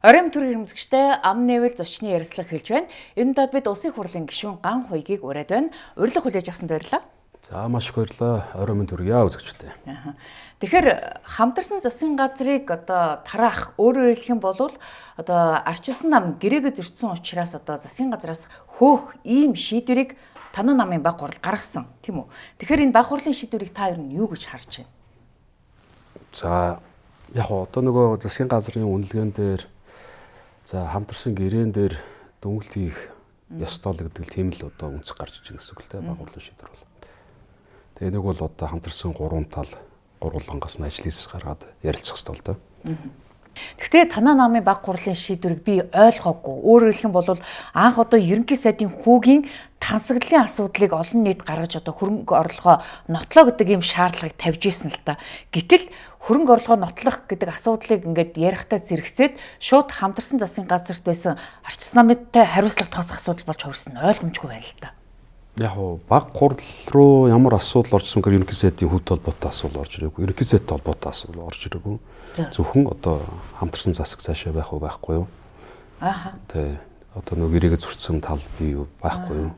Оройн төрийн хэрэмзэгчтэй ам нэвэл зочны ярилцлага хэлж байна. Энэ удаад бид улсын хурлын гишүүн Ган Хуйгийг ураад байна. Урилга хүлээж авсанд баярлалаа. За маш их баярлалаа. Оройн мэнд хүргье үзэгчдээ. Тэгэхээр хамтарсан засгийн газрыг одоо тараах, өөрөөр хэлэх юм бол одоо арчилсан нам гэрээгээ зөрчсөн учраас одоо засгийн газраас хөөх ийм шийдвэрийг Танай намын баг хурал гаргасан, тийм үү? Тэгэхээр энэ баг хурлын шийдвэрийг та ер нь юу гэж харж байна? За яг одоо нөгөө засгийн газрын үнэлгээн дээр за хамтарсан гэрээн дээр дүнэлт хийх ёстой л гэдэг тийм л одоо үнцэг гарч иж гэсэн үг л дээ, баг хурлын шийдвэр бол. Тэгээ нэг бол одоо хамтарсан гурван тал гурвуулангаас нь ажил хийс гаргаад ярилцах ёстой л доо. Гэхдээ Танай намын баг хурлын шийдвэрийг би ойлгоогүй. Өөрөөр хэлэх юм бол анх одоо ерөнхий сайдын хүүгийн тансаглалын асуудлыг олон нийт гаргаж одоо хөрөнгө орлогоо нотлоо гэдэг ийм шаардлагыг тавьж исэн л та. Гэтэл хөрөнгө орлогоо нотлох гэдэг асуудлыг ингээд ярихдаа зэрэгцээд шууд хамтарсан засгийн газарт байсан арчилсан намтай хариуцлага тооцох асуудал болж хувирсан нь ойлгомжгүй байна л та. Яг уу баг хурал руу ямар асуудал орж ирсэн гэхээр ерөнхий сайдын хүүтэй холбоотой асуудал орж ирээгүй. Ерөнхий сайдтай холбоотой асуудал орж ирээгүй. Зөвхөн одоо хамтарсан засаг цаашаа байх уу байхгүй юу? Аа. Тэ одоо нөгөө гэрээгээ зөрчсөн тал бий юу байхгүй юу?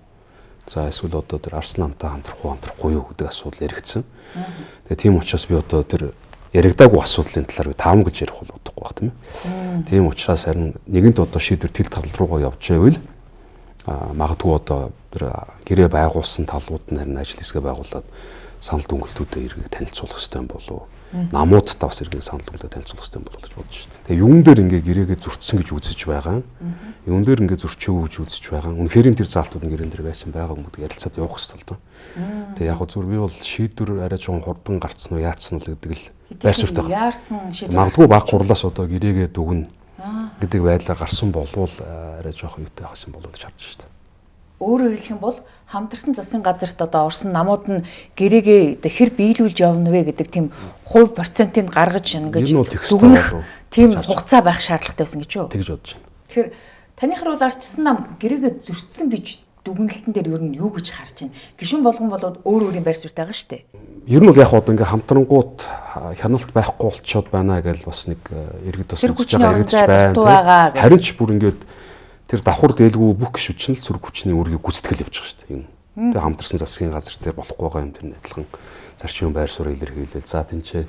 За эсвэл одоо тэр арсан намтай хамтрах уу хамтрахгүй юу гэдэг асуудал яригдсан. Тэгээ тийм учраас би одоо тэр яригдаагүй асуудлын талаар би таам гэж ярих бол удахгүй байх тийм ээ. Тийм учраас харин нэгэнт одоо шийдвэр тэл тал руугаа явж байвал магадгүй одоо тэр гэрээ байгуулсан талууд нь харин ажил хэсгээ байгуулад санал дүнгэлтүүдэд эргэг танилцуулах хэрэгтэй юм болов уу? Намуудтай бас эргэг санал дүнгэлтээ танилцуулах хэрэгтэй юм болов уу гэж бодож байна. Тэгээ юун дээр ингээ гэрээгээ зөрчсөн гэж үзэж байгаа. Юун дээр ингээ зөрчөөгүй гэж үзэж байгаа. Үнэхээр тэр заалтууд нь гэрээн дээр байсан байгаа юм гэдэг ярилцаад явах хэрэгтэй л доо. Тэгээ яг зүгээр би бол шийдвэр арай жоохон хурдан гарцсан уу яатсан уу гэдэг л байр суурьтай байна. Яарсан шийдвэр. Магадгүй баг хурлаас одоо гэрээгээ дүгнэ гэдэг байдлаар гарсан болвол арай жоохон юутай байх юм болов уу гэж харж байна. Өөрөөр хэлэх юм бол хамтарсан засгийн газарт одоо орсон намууд нь гэрээгээ хэр биелүүлж явна вэ гэдэг тийм хувь процентыг гаргаж ингэж дүгнэх тийм хугацаа байх шаардлагатай байсан гэж юу? Тэгж бодож байна. Тэгэхээр таныхар бол арчилсан нам гэрээгээ зөрчсөн гэж дүгнэлтэн дээр ер нь юу гэж харж байна? Гишүүн болгон болоод өөр өөрийн байр суурьтай байгаа шүү дээ. Ер нь бол яг одоо ингээ хамтрангууд хяналт байхгүй болчоод байна гэж бас нэг иргэд бас үзэж байгаа иргэдч байна. Харин ч бүр ингээд тэр давхар дээлгүй бүх гишүүд чинь л цэрэг хүчний үүргийг гүйцэтгэл явж байгаа шүү дээ. Энэ. Тэгээ хамтарсан засгийн газар дээр болохгүй байгаа юм тэр нь адилхан зарчим байр суурь илэрхийлэл. За тэнцээ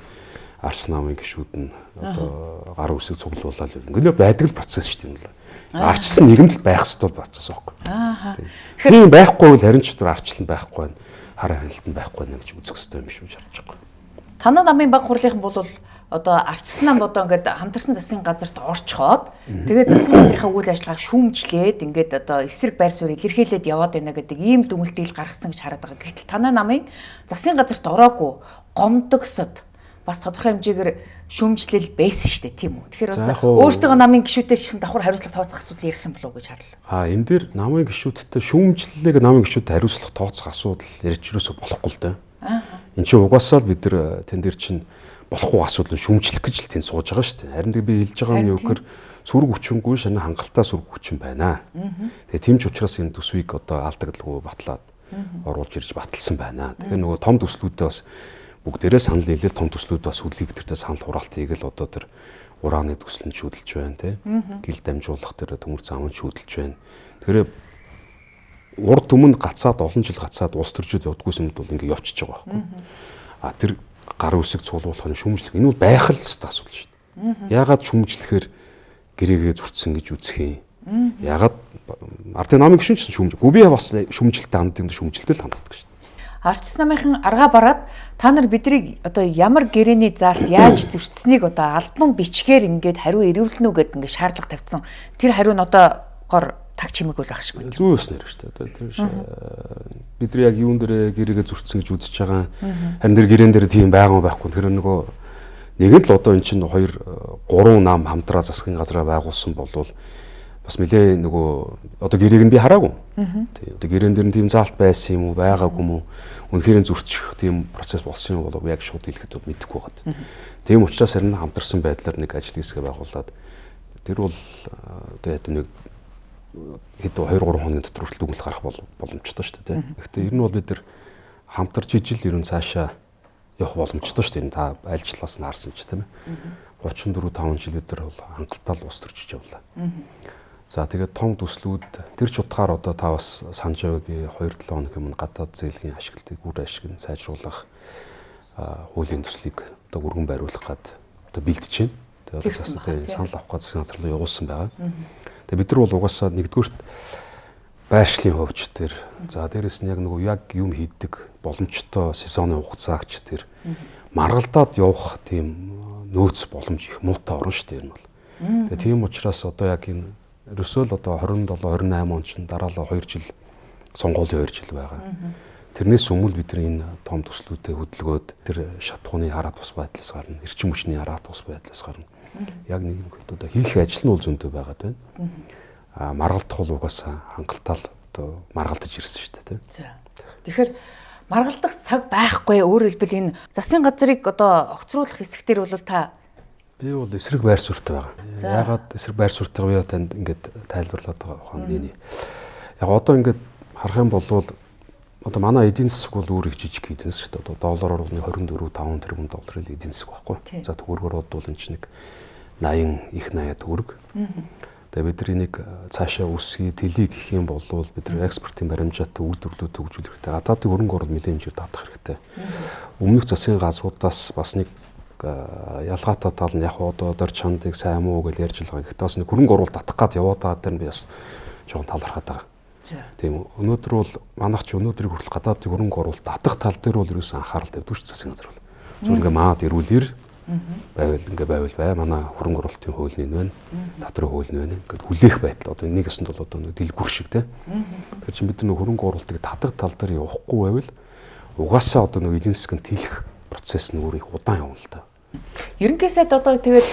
арс намын гишүүд нь одоо гар үсэг цуглуулаад ингээд байдаг л процесс шүү дээ. Энэ бол. Арчилсан нийгэмд л байх ёстой процесс байхгүй. Аа. Тийм байхгүй бол харин ч тэр арчлан байхгүй байна. Хараа хяналт нь байхгүй байна гэж үзэх ёстой юм шүү гэж харж байгаа. Танай намын баг хурлынхан бол одоо арчилсан нам одоо ингээд хамтарсан засгийн газарт орчхоод тэгээд засгийн газрынхаа үйл ажиллагааг шүүмжлээд ингээд одоо эсрэг байр суурь илэрхийлээд яваад байна гэдэг ийм дүгнэлтийг гаргасан гэж хараад байгаа. Гэтэл танай намын засгийн газарт ороогүй гомдогсод бас тодорхой хэмжээгээр шүүмжлэл байсан шүү дээ, тийм үү? Тэгэхээр бас өөртөө намын гишүүдээс ч гэсэн давхар хариуцлага тооцох асуудал ярих юм болов уу гэж харлаа. А энэ дээр намын гишүүдтэй шүүмжлэлийг намын гишүүдэд хариуцлага тооцох асуудал ярьж юусоо болохгүй л дээ. Энд чинь угаасаа л бид нар тэн дээр чинь болохгүй асуудал шүүмжлэх гэж л тэнд сууж байгаа шүү дээ. Харин би хэлж байгаа юм юу гэхээр сөрөг хүчингүй шинэ хангалттай сөрөг хүчин байна. Тэгээ тийм ч учраас энэ төсвийг одоо алдагдлгүй батлаад оруулж ирж баталсан байна. Тэгэхээр нөгөө том төслүүдээ бас бүгдээрээ санал нийлээл том төслүүд бас хүлээг тэртээ санал хураалт хийгээл одоо тэр урааны төсөл нь шүүдэлж байна тий. Гил дамжуулах тэр төмөр зам нь шүүдэлж байна. Тэгэхээр урд түмэнд гацаад олон жил гацаад улс төржид явдгүйсэн юмд бол ингэ явчихж байгаа байхгүй. А тэр гар үсэг цуглуулах нь шүүмжлэх энэ бол байх л ёстой асуудал шүү дээ. Яагаад шүүмжлэхээр гэрээгээ зөрчсөн гэж үзэх юм? Яагаад ардын намын гишүүн ч шүүмж. Гү би бас шүүмжлэлтэй ханддаг юм шүүмжлэлтэй л ханддаг шүү дээ. Арчилсан намынхан аргаа бараад та нар бидрийг одоо ямар гэрээний заалт яаж зөрчсөнийг одоо албан бичгээр ингээд хариу ирүүлнэ үү гэдээ ингээд шаардлага тавьсан. Тэр хариу нь одоогор таг чимээгүй байх шиг байна. Зүү ёсны хэрэг шүү дээ. Тэр бид нар яг юун дээр гэрээгээ зөрчсөн гэж үзэж байгаа. Харин тэр гэрээн дээр тийм байгаа байхгүй. Тэр нөгөө нэгэн л одоо эн чинь 2 3 нам хамтраа засгийн газраа байгуулсан болвол бас нэлээ нөгөө одоо гэрээг нь би хараагүй. Тийм. Одоо гэрээн дээр нь тийм заалт байсан юм уу, байгаагүй юм уу? Үнэхээр зөрчих тийм процесс болсон юм болов яг шууд хэлэхэд бол мэдэхгүй байгаа. Тийм учраас харин хамтарсан байдлаар нэг ажил хэсгээ байгуулад тэр бол одоо яг нэг хэд 2 3 хоногийн дотор хүртэл дүгнэлт гарах боломжтой шүү дээ. Гэхдээ ер нь бол бид нар хамтарч ижил ер нь цаашаа явах боломжтой шүү дээ. Энэ та альжлаас нь харсан ч тийм ээ. 34 5 жил бид нар бол хангалттай л улс төрчиж явлаа. За тэгээд том төслүүд тэр ч утгаар одоо та бас санаж байвал би 2-7 хоног өмнө гадаад зээлийн ашиглалтыг үр ашиг нь сайжруулах хуулийн төслийг одоо өргөн бариулах гад одоо бэлдэж байна. Тэгээд санал авах гад засгийн газар руу явуулсан байгаа. Тэгээд бид нар бол угаасаа нэгдүгüрт байршлын хувьч тэр за дээрэс нь яг нөгөө яг юм хийдэг боломжтой сезоны хугацаагч тэр маргалдаад явах тийм нөөц боломж их муутай орно шүү дээ энэ бол. Тэгээд тийм учраас одоо яг энэ ерөөсөө л одоо 27 28 он чинь дараалал 2 жил сонгуулийн 2 жил байгаа. Тэрнээс өмнө бид нар энэ том төслүүдэд хөдөлгөөд тэр шатхууны хараа тус байдлаас гарна, эрчим хүчний хараа тус байдлаас гарна. Яг нэг юм хэд одоо хийх ажил нь бол зөндөө байгаад байна. А маргалдах бол угаасаа хангалттай л одоо маргалдаж ирсэн шүү дээ, тийм. За. Тэгэхээр маргалдах цаг байхгүй. Өөрөөр хэлбэл энэ засгийн газрыг одоо огцруулах хэсэг дээр бол та би бол эсрэг байр суурьтай байгаа. Яагаад эсрэг байр суурьтай вэ танд ингээд тайлбарлаад байгаа ухааны. Яг одоо ингээд харах юм бол одоо манай эдийн засаг бол өөр их жижиг эдийн засаг шүү дээ. Одоо доллараар бол 24.5 тэрбум долларын эдийн засаг байхгүй. За төгрөгөөр бол энэ чинь нэг 80 их 80 төгрөг. Тэгээ бид нар энийг цаашаа үсгий, тэлий гэх юм бол бид нар экспортын баримжаатай үйлдвэрлэлүүд хөгжүүлэх хэрэгтэй. Гадаадын хөрөнгө оруулалт нэлээд хэмжээгээр татах хэрэгтэй. Өмнөх засгийн газруудаас бас нэг ялгаатай тал нь яг одоо дор чандыг сайн муу гэж ярьж байгаа. Гэхдээ бас нэг хөрөнгө оруулалт татах гад яваад байгаа дээр нь би бас жоохон талархаад байгаа. Тийм өнөөдөр бол манайх ч өнөөдрийг хүртэл гадаадын хөрөнгө оруулалт татах тал дээр бол ерөөсөн анхаарал тавьдаг ш засгийн газар бол. Зүгээр ингээ маад ирүүлэр байвал ингээ байвал бай. Манай хөрөнгө оруулалтын хууль нь байна. Татварын хууль нь байна. Ингээд хүлээх байдал одоо нэг ёсонд бол одоо нэг дэлгүр шиг те. Тэгэхээр чинь бид нар хөрөнгө оруулалтыг татах тал дээр явахгүй байвал угаасаа одоо нэг эдийн засгийн тэлэх процесс нь өөр их удаан явна л да. Ерөнхий сайд одоо тэгээд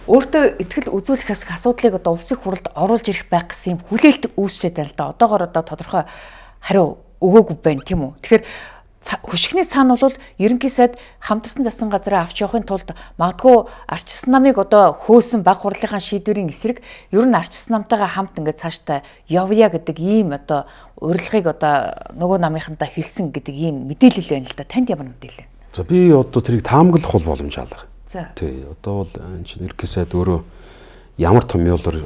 өөртөө ихтгэл үзүүлэх асуудлыг одоо улсын хурлд оруулж ирэх байх гэсэн юм хүлээлт үүсчээд байна л да. Одоогор одоо тодорхой хариу өгөөгүй байна тийм үү. Тэгэхээр хөшигний цаана бол ерөнхий сайд хамтарсан засгийн газраа авч явахын тулд магадгүй арчсан намыг одоо хөөсөн баг хурлынхаа шийдвэрийн эсрэг ер нь арчсан намтайгаа хамт ингээд цаашдаа явъя гэдэг ийм одоо урилгыг одоо нөгөө намынхантаа хэлсэн гэдэг ийм мэдээлэл байна л да. Танд ямар мэдээлэл вэ? За би одоо тэрийг таамаглах бол боломж алга. За. Тий, одоо бол энэ чинь ерөнхий сайд өөрөө ямар томьёолоор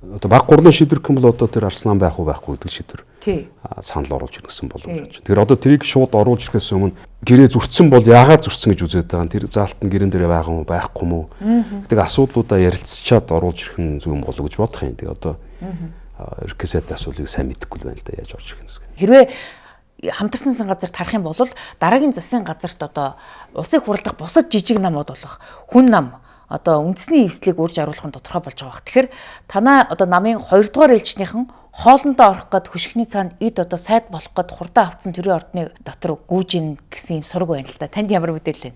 одоо баг гурлын шийдвэр гэх юм бол одоо тэр арслан байх уу байхгүй гэдэг шийдвэр. Тий. Санал оруулж ирсэн боломж. Тэгэхээр одоо тэрийг шууд оруулж ирэхээс өмнө гэрээ зөрчсөн бол яагаад зөрчсөн гэж үзээд байгаа юм. Тэр заалт нь гэрэн дээр байгаа юм уу байхгүй юм уу гэдэг асуудлуудаа ярилцчаад оруулж ирэх нь зөв юм болов гэж бодох юм. Тэгээ одоо ерөнхий сайд асуудлыг сайн мэдэхгүй л байна л да яаж орж ирэх юм. Хэрвээ хамтарсан засгийн газарт харах юм бол дараагийн засгийн газарт одоо улсын их хурлах бусад жижиг намууд болох хүн нам одоо үндэсний эвслийг үрж аруулах нь тодорхой болж байгаа бах. Тэгэхээр танаа одоо намын 2 дугаар ээлжнийхэн хоолондоо орох гээд хөшигний цаанд эд одоо сайд болох гээд хурдан авцсан төрийн ордны дотор гүйж ин гэсэн юм сураг байна л да. Танд ямар мэдээлэл вэ?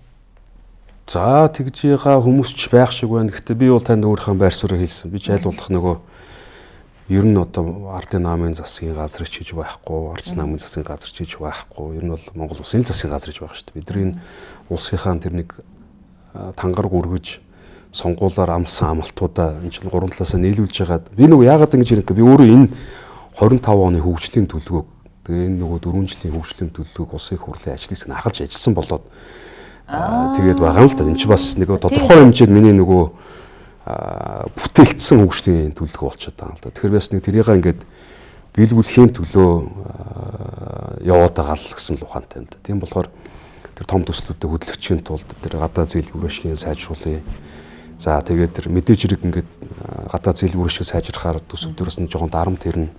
За тэгж байгаа хүмүүс ч байх шиг байна. Гэхдээ би бол танд өөрийнхөө байр суурийг хэлсэн. Би ч аль болох нөгөө ер нь одоо ардын намын засгийн газар ч гэж байхгүй, арч намын засгийн газар ч гэж байхгүй. Ер нь бол Монгол улсын засгийн газар гэж байгаа шүү дээ. Бид нар энэ улсынхаа тэр нэг тангараг өргөж сонгуулаар амлсан амлалтуудаа энэ чинь гурван талаасаа нийлүүлж хагаад би нөгөө яагаад ингэж ярих гэ би өөрөө энэ 25 оны хөгжлийн төлөвлөгөөг тэгээ энэ нөгөө 4 жилийн хөгжлийн төлөвлөгөөг улсын их хурлын ажлыг нь ахалж ажилласан болоод тэгээд байгаа юм л да. Энэ чинь бас нөгөө тодорхой хэмжээнд миний нөгөө бүтээлцсэн хөгжлийн төлөвлөгөө болчиход байгаа юм л да. Тэгэхээр бас нэг тэрийг ингээд биелүүлэхийн төлөө яваад байгаа л гэсэн л ухаантай юм л да. Тийм болохоор тэр том төслүүдэд хөдлөгчийн тулд тэр гадаа зээл үрээшгийн сайжруулъя. За тэгээд тэр мэдээж хэрэг ингээд гадаа зээл үрээшгээ сайжрахаар төсөв дээрээс нь жоохон дарамт ирнэ.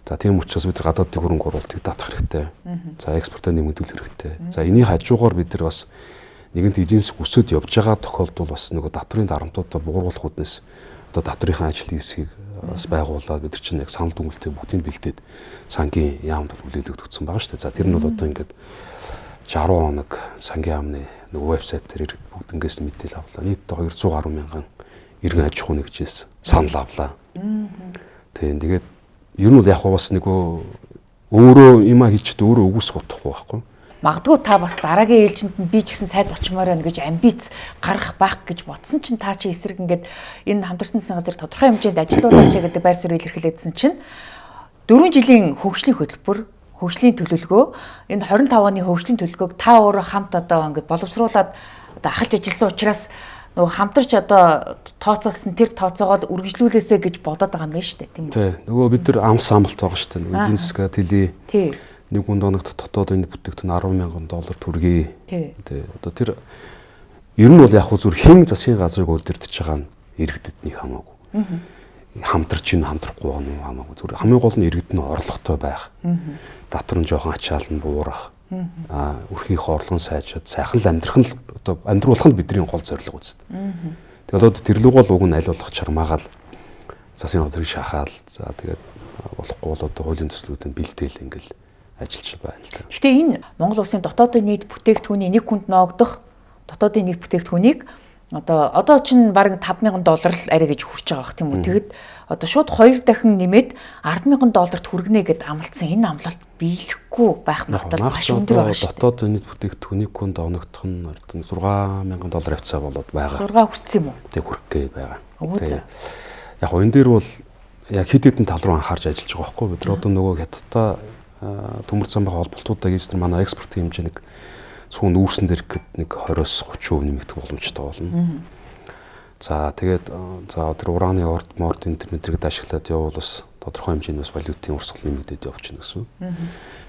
За тийм учраас бид нар гадаадын хөрөнгө оруулалтыг татах хэрэгтэй. За экспортоо нэмэгдүүлэх хэрэгтэй. За энэний хажуугаар бид нар бас нэгэнт эдийн засаг өсөд явж байгаа тохиолдолд бас нөгөө татврын дарамтуудаа бууруулах үүднээс одоо татврынхаа ажлын хэсгийг бас байгуулад бид нар чинь яг санал дүгнэлтээ бүгдийг бэлдээд сангийн яамд хүлээлгэгдсэн байгаа шүү дээ. За тэр нь бол одоо ингээд 60 хоног сангийн яамны нөгөө вебсайт дээр бүгднгээс мэдээлэл авлаа. Нийтдээ 200 гаруй мянган иргэн аж ахуйн нэгжээс санал авлаа. Тийм тэгээд ер нь бол яг бас нөгөө өөрөө юмаа хийчихэд өөрөө үгүйсэх утгагүй байхгүй. Магадгүй та бас дараагийн ээлжинд нь би ч гэсэн сайд очимоор байна гэж амбиц гаргах байх гэж бодсон чинь та чи эсрэг ингээд энэ хамтарсан засгийн газар тодорхой хэмжээнд ажилуулаач гэдэг байр суурь илэрхийлээдсэн чинь 4 жилийн хөгжлийн хөтөлбөр, хөгжлийн төлөвлөгөө, энэ 25 оны хөгжлийн төлөвлөгөөг та өөрөө хамт одоо ингээд боловсруулад одоо ахалж ажилласан учраас нөгөө хамтарч одоо тооцоолсон тэр тооцоогоо үргэлжлүүлээсэй гэж бодоод байгаа юм байна шүү дээ, тийм үү? Тий. Нөгөө бид нар амс амлалт байгаа шүү дээ. Нөгөө эдийн засгаа тэлий. Тий. Нэг хүнд оногт дотоод энэ бүтээгдэхүүн 10,000 доллар түргэе. Тий. Тий. Одоо тэр ер нь бол яг хөө зүр хэн засгийн газрыг удирдах байгаа нь иргэдэд нэг хамаагүй. Хамтарч ин хамтрахгүй байгаа нь хамаагүй. Зүгээр хамгийн гол нь иргэд нь орлоготой байх. Татвар нь жоохон ачаал нь буурах. Өрхийнхээ орлогон сайжраад сайхан л амьдрах нь одоо амьдруулах нь бидний гол зорилго үст. Тэгээд одоо тэр луг бол уг нь аль болох чармаагаал засгийн газрыг шахаал. За тэгээд болохгүй бол одоо хуулийн төслүүдийг бэлдээл ингээл ажиллаж байна л да. Гэхдээ энэ Монгол улсын дотоодын нийт бүтээгдэхүүний нэг хүнд ноогдох дотоодын нэг бүтээгдэхүүнийг одоо чинь бараг 5,000 доллар л арай гэж хүрч байгаа бах тийм үү. Тэгэд одоо шууд 2 дахин нэмээд 10,000 долларт хүргэнэ гэд амлалтсан энэ амлалт биелэхгүй байх магадлал маш өндөр байгаа шүү дээ. Дотоод нийт бүтээгдэхүүний хүнд оногдох нь 6,000 доллар хавцаа болоод байгаа. 6 хүрсэн юм уу? Тэг хүрэх гээ байгаа. Яг гоо энэ дээр бол яг хэд хэдэн тал руу анхаарч ажиллаж байгаа байхгүй. Бид нар одоо нөгөө хятадтай төмөр замбай холболтуудаа хийж тэр манай экспортын хэмжээ нэг сүүн нүүрсэн дээр гэхэд нэг 20-30% нэмэгдэх боломжтой болно. За тэгээд за тэр ураны орд морд энэ төр мэдрэгд ашиглаад явбал бас тодорхой хэмжээний бас валютын урсгал нэмэгдээд явчихна гэсэн.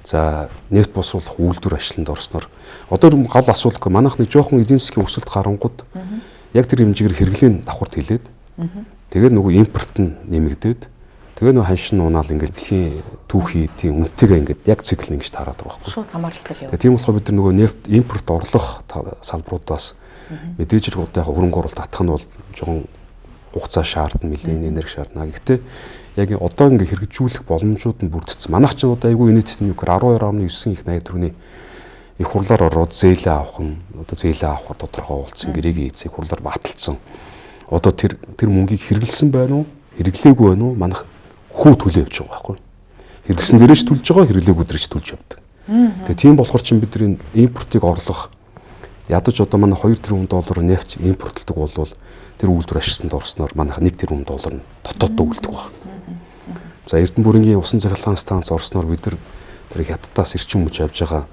За нефть босруулах үйлдвэр ажилтнанд орсноор одоо гол асуудалгүй манайх нэг жоохон эдийн засгийн өсөлт гарангууд яг тэр хэмжээгээр хэрэглээний давхарт хилээд тэгээд нөгөө импорт нь нэмэгдээд тэгээ нөгөө ханшин унаал ингээд дэлхийн түүхий тийм үнэтэйгээ ингээд яг цикл ингэж таарад байгаа байхгүй. Шууд хамааралтай яваа. Тийм болохоор бид нар нөгөө нефть импорт орлох салбаруудаас мэдээж хэрэг одоо яг хөрөнгө оруулалт татах нь бол жоохон хугацаа шаардна, нэлээд энерги шаардна. Гэхдээ яг одоо ингээд хэрэгжүүлэх боломжууд нь бүрдсэн. Манайх ч одоо айгүй нийт нь юу гэхээр 12.9 их 80 төгрөгийн их хурлаар ороод зээлээ авах нь одоо зээлээ авахар тодорхой уулзсан гэрээгийн эцэг их хурлаар баталсан. Одоо тэр мөнгийг хэрэглэсэн байна уу? Хэрэглээгүй байна уу? Манайх хүү төлөө явж байгаа байхгүй. Хэрэгсэн дээрээ ч төлж байгаа, хэрэглээгүй дээрээ ч төлж явдаг. Тэгээ тийм болохоор чинь бид нар энэ импортыг орлох ядаж одоо манай 2 тэрбум доллар нефть импортлдог болвол тэр үйлдвэр ашигласанд орсноор манайх 1 тэрбум доллар нь дотооддоо үлдэх байх. За Эрдэнэбүрэнгийн усан цахилгаан станц орсноор бид нар тэр хятадаас эрчим хүч авж байгаа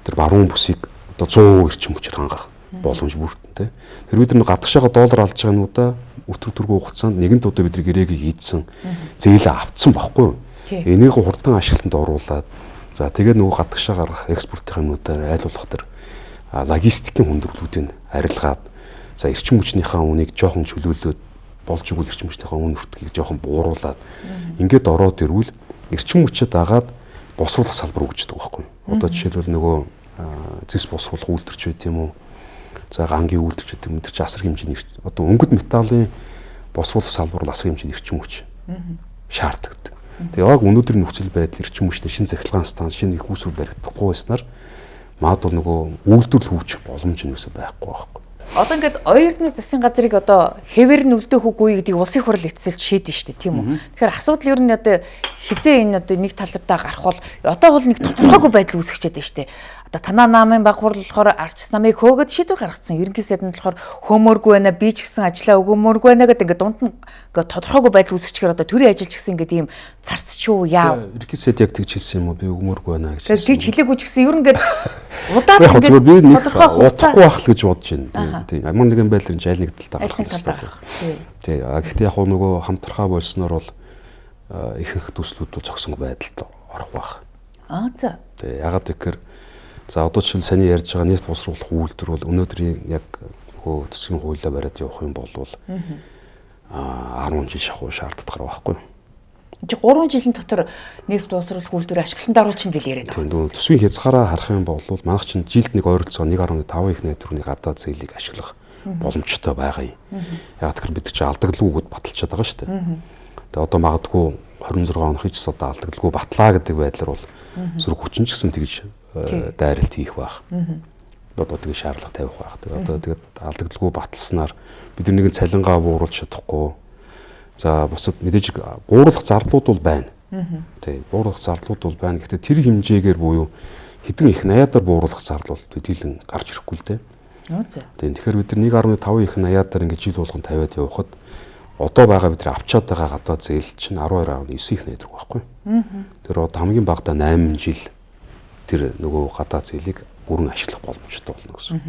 тэр баруун бүсийг одоо 100% эрчим хүчээр хангах боломж бүрдэн тэ. Тэр бид нар гадагшаага доллар алж байгаа юмудаа өтөр төргөө хугацаанд нэгэнт одоо бид нар гэрээгийг хийдсэн зээлээ автсан байхгүй юу? Энийг хурдан ашиглалтанд оруулаад за тэгээд нөгөө гадагшаа гаргах экспортын юмнуудаар аль болох тэр логистикийн хүндрэлүүдийг арилгаад за эрчим хүчнийхээ үнийг жоохон чөлөөлөөд болж игэл эрчим хүчнийхээ үн өртгийг жоохон бууруулад ингээд ороод ирвэл эрчим хүчээ дагаад босруулах салбар өгчдөг байхгүй юу? Одоо жишээлбэл нөгөө зэс босруулах үйлдвэрч байт юм уу? За гангийн үйлдвэрч гэдэг юм тэр чинь асар хэмжээний одоо өнгөд металлын босруулах салбар бол асар хэмжээний эрчим хүч шаарддаг. Тэгээ яг өнөөдрийн нөхцөл байдал эрчим хүчний шинэ цахилгаан станц, шинэ их үүсвэр баригдахгүй байснаар магадгүй нөгөө үйлдвэрлэл хөгжих боломж нь юусоо байхгүй байхгүй. Одоо ингээд Оюун-Эрдэнэ засгийн газрыг одоо хэвээр нь үлдээх үгүй гэдгийг улсын хурал эцэлж шийдэн шүү дээ, тийм үү? Тэгэхээр асуудал ер нь одоо хизээ энэ одоо нэг талдаа гарах бол одоо бол нэг тодорхойгүй байдал үүсгчээд байна шүү дээ. Одоо танаа намын баг хурал болохоор арчс намыг хөөгд шийдвэр гаргацсан. Ерөнхий сайд нь болохоор хөмөөргүй байна, би ч гэсэн ажиллаа өгөөмөөргүй байна гэдэг ингээд дунд нь ингээд тодорхойгүй байдал үүсгэчихээр одоо төрийн ажилч гэсэн ингээд ийм царцчуу яав. Ерөнхий сайд яг тэгж хэлсэн юм уу? Би өгмөөргүй байна гэж. Тэгж хэлээгүй ч гэсэн ер нь ингээд удаад ингээд би нэг удахгүй байх л гэж бодож байна. Тийм. Ямар нэгэн байдлаар энэ айл нэг талдаа гарах хэрэгтэй. Тийм. Гэхдээ яг нөгөө хамтрахаа болсноор бол ихэнх төслүүд бол зогсонгүй байдалд орох байх. Аа за. Тийм. Ягаад гэхээр за одоо жишээл саний ярьж байгаа нефть босруулах үйлдвэр бол өнөөдрийн яг нөгөө төсвийн хуулиа бариад явах юм бол 10 жил шахуу шаарддаг байхгүй юу? Чи 3 жилийн дотор нефть босруулах үйлдвэр ашиглалтанд оруулчихна гэж яриад байгаа. Тийм. Төсвийн хязгаараа харах юм бол манайх чинь жилд нэг ойролцоогоо 1.5 их найд төгрөгийн гадаад зээлийг ашиглах боломжтой байгаа юм. Яг тэгэхээр бид чинь алдагдлгүй өгöd баталчаад байгаа шүү дээ. Тэгээ одоо магадгүй 26 он хийжс одоо алдагдлгүй батлаа гэдэг байдлаар бол сөрөг хүчин ч гэсэн тэгж дайралт хийх байх. Одоо тэгээ шаардлага тавих байх. Тэгээ одоо тэгээд алдагдлгүй баталснаар бид нэгэн цалингаа бууруулж чадахгүй. За бусад мэдээж бууруулах зарлууд бол байна. Тийм, бууруулах зарлууд бол байна. Гэхдээ тэр хэмжээгээр буюу хэдэн их 80-аар бууруулах зардал бол төдийлөн гарч ирэхгүй л дээ. Тийм, тэгэхээр бид нар 1.5 их 80-аар ингэж жил болгон тавиад явхад одоо байгаа бид нар авчаад байгаа гадаад зээл чинь 12.9 их 80 төгрөг байхгүй. Тэр одоо хамгийн багадаа 8 жил тэр нөгөө гадаад зээлийг бүрэн ашиглах боломжтой болно гэсэн.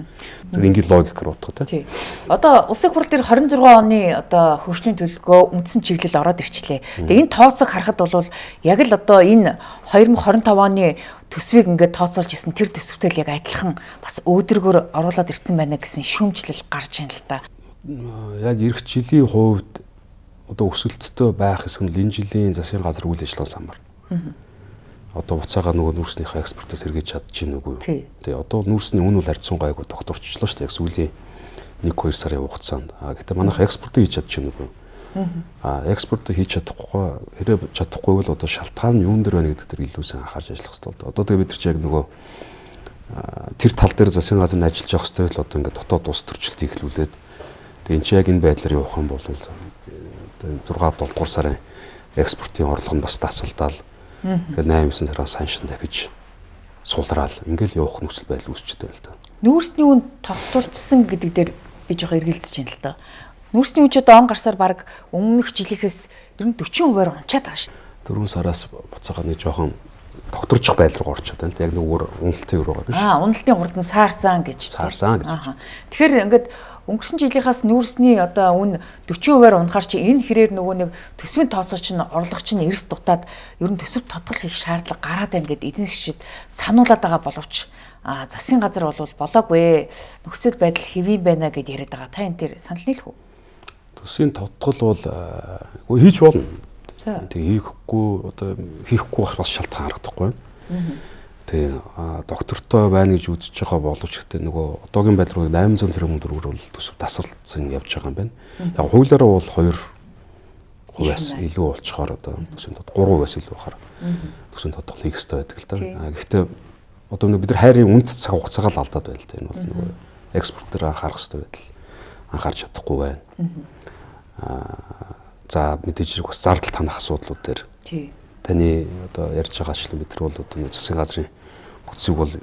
Тэр энгийн логикээр утга тий. Одоо улсын хурал дээр 26 оны одоо хөгжлийн төлөвлөгөө үндсэн чиглэл ороод ирчлээ. Тэгээ энэ тооцоог харахад бол яг л одоо энэ 2025 оны төсвийг ингээд тооцоолж исэн тэр төсөвтэй л яг адилхан бас өөдрөгөөр оруулаад ирсэн байна гэсэн шүүмжлэл гарч байна л да. Яг эх жилийн хувьд одоо өсөлттэй байх хэсэг нь энэ жилийн засгийн газар үйл ажиллагааны самар. Одоо буцаага нөгөө нүүрснийхээ экспортоос сэргийж чадчих нүггүй юу. Тэгээ одоо нүүрсний үн бол харьцан гайгүй тогтворчлоо шүү дээ. Яг сүүлийн 1-2 сарын хугацаанд. А гэхдээ манайх экспортыг хийж чадчих нүггүй. А экспорт хийж чадахгүй хэрэг чадахгүй бол одоо шалтгаан нь юун дээр байна гэдэг дээр илүү сайн анхаарч ажиллах хэрэгтэй бол. Одоо тэгээ бид нар чи яг нөгөө тэр тал дээр засгийн газар нь ажиллаж явах хэрэгтэй л одоо ингээд дотоод улс төрчлөлтийг эхлүүлээд тэгээ эн чи яг энэ байдлаар явах юм бол одоо 6 7 дугаар сарын экспортын орлого нь бас тасалдаал. Тэгэл 8 9 сараас ханшин дахиж сулраал ингээл явах нөхцөл байдал үүсчихэд байл та. Нүүрсний үн тогтворчсон гэдэг дээр би жоохон эргэлзэж байна л да. Нүүрсний үн ч одоо он гарсаар баг өмнөх жилийнхээс ер нь 40% унчаад байгаа шүү дээ. 4 сараас буцаага нэг жоохон тогтворчих байдал руу орчод байна л да. Яг нөгөө уналтын өрөөгөө биш. Аа, уналтын хурд нь саарсан гэж. Саарсан гэж. Тэгэхээр ингээд өнгөрсөн жилийнхаас нүүрсний одоо үн 40% унахаар чи энэ хэрээр нөгөө нэг төсвийн тооцоо чинь орлого чинь эрс дутаад ер нь төсөв тодгол хийх шаардлага гараад байна гэд эдийн засгчид сануулад байгаа боловч засгийн газар бол болоогүй нөхцөл байдал хэвийн байна гэд яриад байгаа. Та энэ дээр санал нийлэх үү? Төсвийн тодгол бол хийж болно. Тэг хийхгүй одоо хийхгүй бас шалтгаан харагдахгүй байна. Тэг доктортой байна гэж үзэж байгаа боловч гэхдээ нөгөө одоогийн байдлаар 800 тэрбум төгрөгөөр бол төсөв тасралтсан явж байгаа юм байна. Яг хуулиараа бол 2%-аас илүү болцохоор одоо төсвийн тодгол 3%-аас илүү байхаар төсвийн тодгол хийх ёстой байдаг л да. Гэхдээ одоо нөгөө бид нар хайрын үнд цаг хугацаагаа л алдаад байна л да. Энэ бол нөгөө экспорт дээр анхаарах ёстой байдал анхаарч чадахгүй байна. За мэдээж хэрэг бас зардал танах асуудлууд дээр. Таны одоо ярьж байгаа ачлан бид нар бол одоо засгийн газрын бүтцийг бол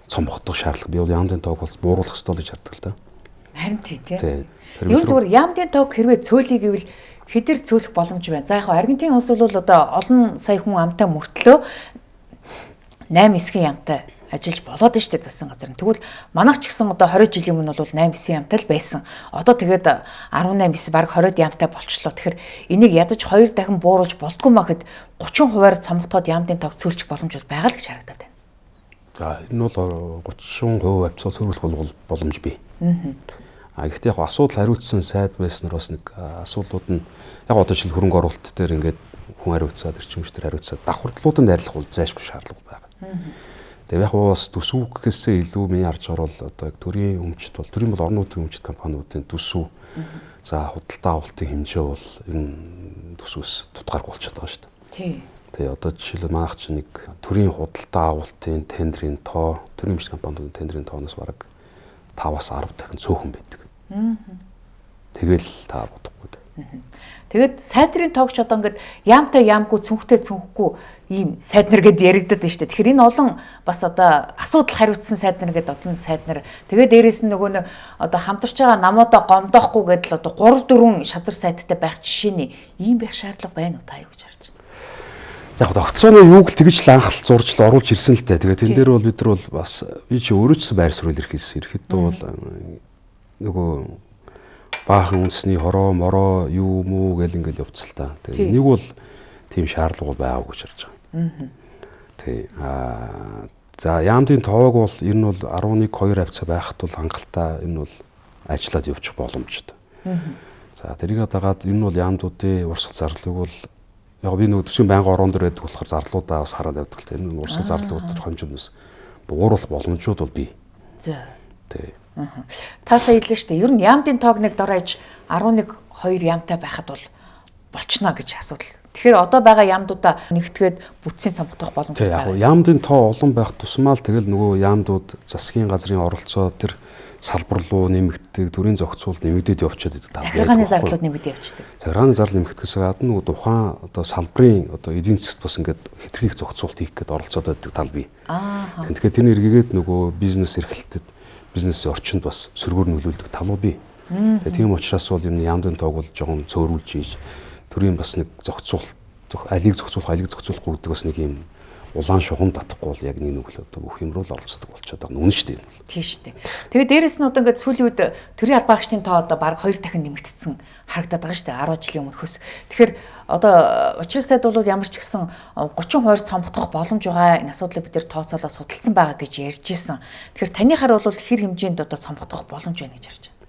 цомгохдох шаардлага. Би бол яамдын тоог бол бууруулах ёстой л гэж хардаг л да. Харин тий. Ер нь зүгээр яамдын тоог хэрвээ цөөлөе гэвэл хэдэр цөөлөх боломж байна. За яг Аргентин улс бол одоо олон сая хүн амтай мөртлөө 8 9 ямтай ажиллаж болоод нь шүү дээ засгийн газар. Тэгвэл манайх ч гэсэн одоо 20 жилийн өмнө бол 8 9 ямтай л байсан. Одоо тэгээд 18 9 бараг 20 ямтай болчлоо. Тэгэхээр энийг ядаж 2 дахин бууруулж болдгоо махад 30%-аар цомготоод яамдын тоог цөөлчих боломж бол байгаа л гэж харагдаад байна. За энэ бол 30% авцаа цөөрүүлэх боломж бий. А гэхдээ яг асуудал хариуцсан сайд байснаар бас нэг асуудлууд нь яг одоо жишээл хөрөнгө оруулалт дээр ингээд хүн хариуцаад эрчим хүч дээр хариуцаад давхардлуудад найрлах бол зайлшгүй шаардлага байгаа. Тэгээ яг бас төсөв гэхээсээ илүү миний харж байгаа бол одоо яг төрийн өмчт бол төрийн бол орон нутгийн өмчт компаниудын төсөв за худалдаа авалтын хэмжээ бол энэ төсвөөс тутгааргүй болчиход байгаа шүү дээ. Тий. Тэгээ одоо жишээлбэл манайх чинь нэг төрийн худалдаа авалтын тендрийн тоо, төрийн өмчт компаниудын тендрийн тооноос бараг 5-аас 10 дахин цөөхөн байдаг. Тэгэл та бодохгүй дээ. Тэгээд сайдрын тоогч одоо ингээд яамтай яамгүй цүнхтэй цүнхэхгүй ийм сайд нар гэд яригдаад байна шүү дээ. Тэгэхээр энэ олон бас одоо асуудал хариуцсан сайд нар гэд олон сайд нар. Тэгээд дээрэс нь нөгөө нэг одоо хамтарч байгаа намуудаа гомдоохгүй гэдэл одоо 3 4 шадар сайттай байх жишээний ийм байх шаардлага байна уу та юу гэж харж байна? За яг тогтцооны юуг л тэгж л анх л зурж л оруулж ирсэн л дээ. Тэгээд тэн дээр бол бид нар бол бас би чи өөрөө ч байр суурь илэрхийлсэн. Ирэхэд бол нөгөө баахан үндэсний хороо мороо юу мүү гэл ингээл явцал та. Тэгээ нэг бол тийм шаардлага байгаагүй гэж харж байгаа. Тий. За яамдын тоог бол ер нь бол 11 2 хавцаа байхад бол хангалттай энэ бол ажиллаад явчих боломжтой. За тэрийг дагаад ер нь бол яамдуудын урсгал зарлыг бол яг би нөгөө төсвийн байнгын ороон дээр байдаг болохоор зарлуудаа бас хараад явдаг л та. Энэ урсгал зарлууд төр хэмжээнд бас бууруулах боломжууд бол бий. За. Тий. Та сая хэллээ шүү дээ. Ер нь яамдын тоог нэг дор хаяж 11 2 яамтай байхад бол болчихно гэж асуудал. Тэгэхээр одоо байгаа яамдуудаа нэгтгээд бүтцийн цомгдох боломж байна. Яг яамдын тоо олон байх тусмаа л тэгэл нөгөө яамдууд засгийн газрын оролцоо тэр салбар руу нэмэгддэг, төрийн зохицуулалт нэмэгдээд явчихад байдаг. Захиргааны зарлууд нэмэгдээд явчихдаг. Захиргааны зардал нэмэгдэхээс гадна нөгөө тухайн одоо салбарын одоо эдийн засгт бас ингээд хэтэрхий зохицуулалт хийх гээд оролцоод байдаг тал бий. Тэгэхээр тэр эргээгээд нөгөө бизнес эрхлэлтэд бизнесийн орчинд бас сөргөөр нөлөөлдөг талуу бий. Тэгээ тийм учраас бол юм яамдын тоог бол жоохон цөөрүүлж ийж төрийн бас нэг зохицуулалт алийг зохицуулах, алийг зохицуулахгүй гэдэг бас нэг юм Улаан шугам татахгүй бол яг нэг нүгэл одоо бүх юм руу л оролцдог болчиход байгаа нь үнэн шүү дээ. Тийм шүү дээ. Тэгээд дээрэс нь одоо ингээд сүүлийн үед төрийн албаагчдын тоо одоо бараг 2 дахин нэмэгдсэн харагдаад байгаа шүү дээ 10 жилийн өмнөхөөс. Тэгэхээр одоо учир сайд бол ямар ч гэсэн 30% цомгдох боломж байгаа энэ асуудлыг бид нэр тооцоолоо судалсан байгаа гэж ярьж исэн. Тэгэхээр таны хар бол хэр хэмжээнд одоо цомгдох боломж байна гэж харж байна?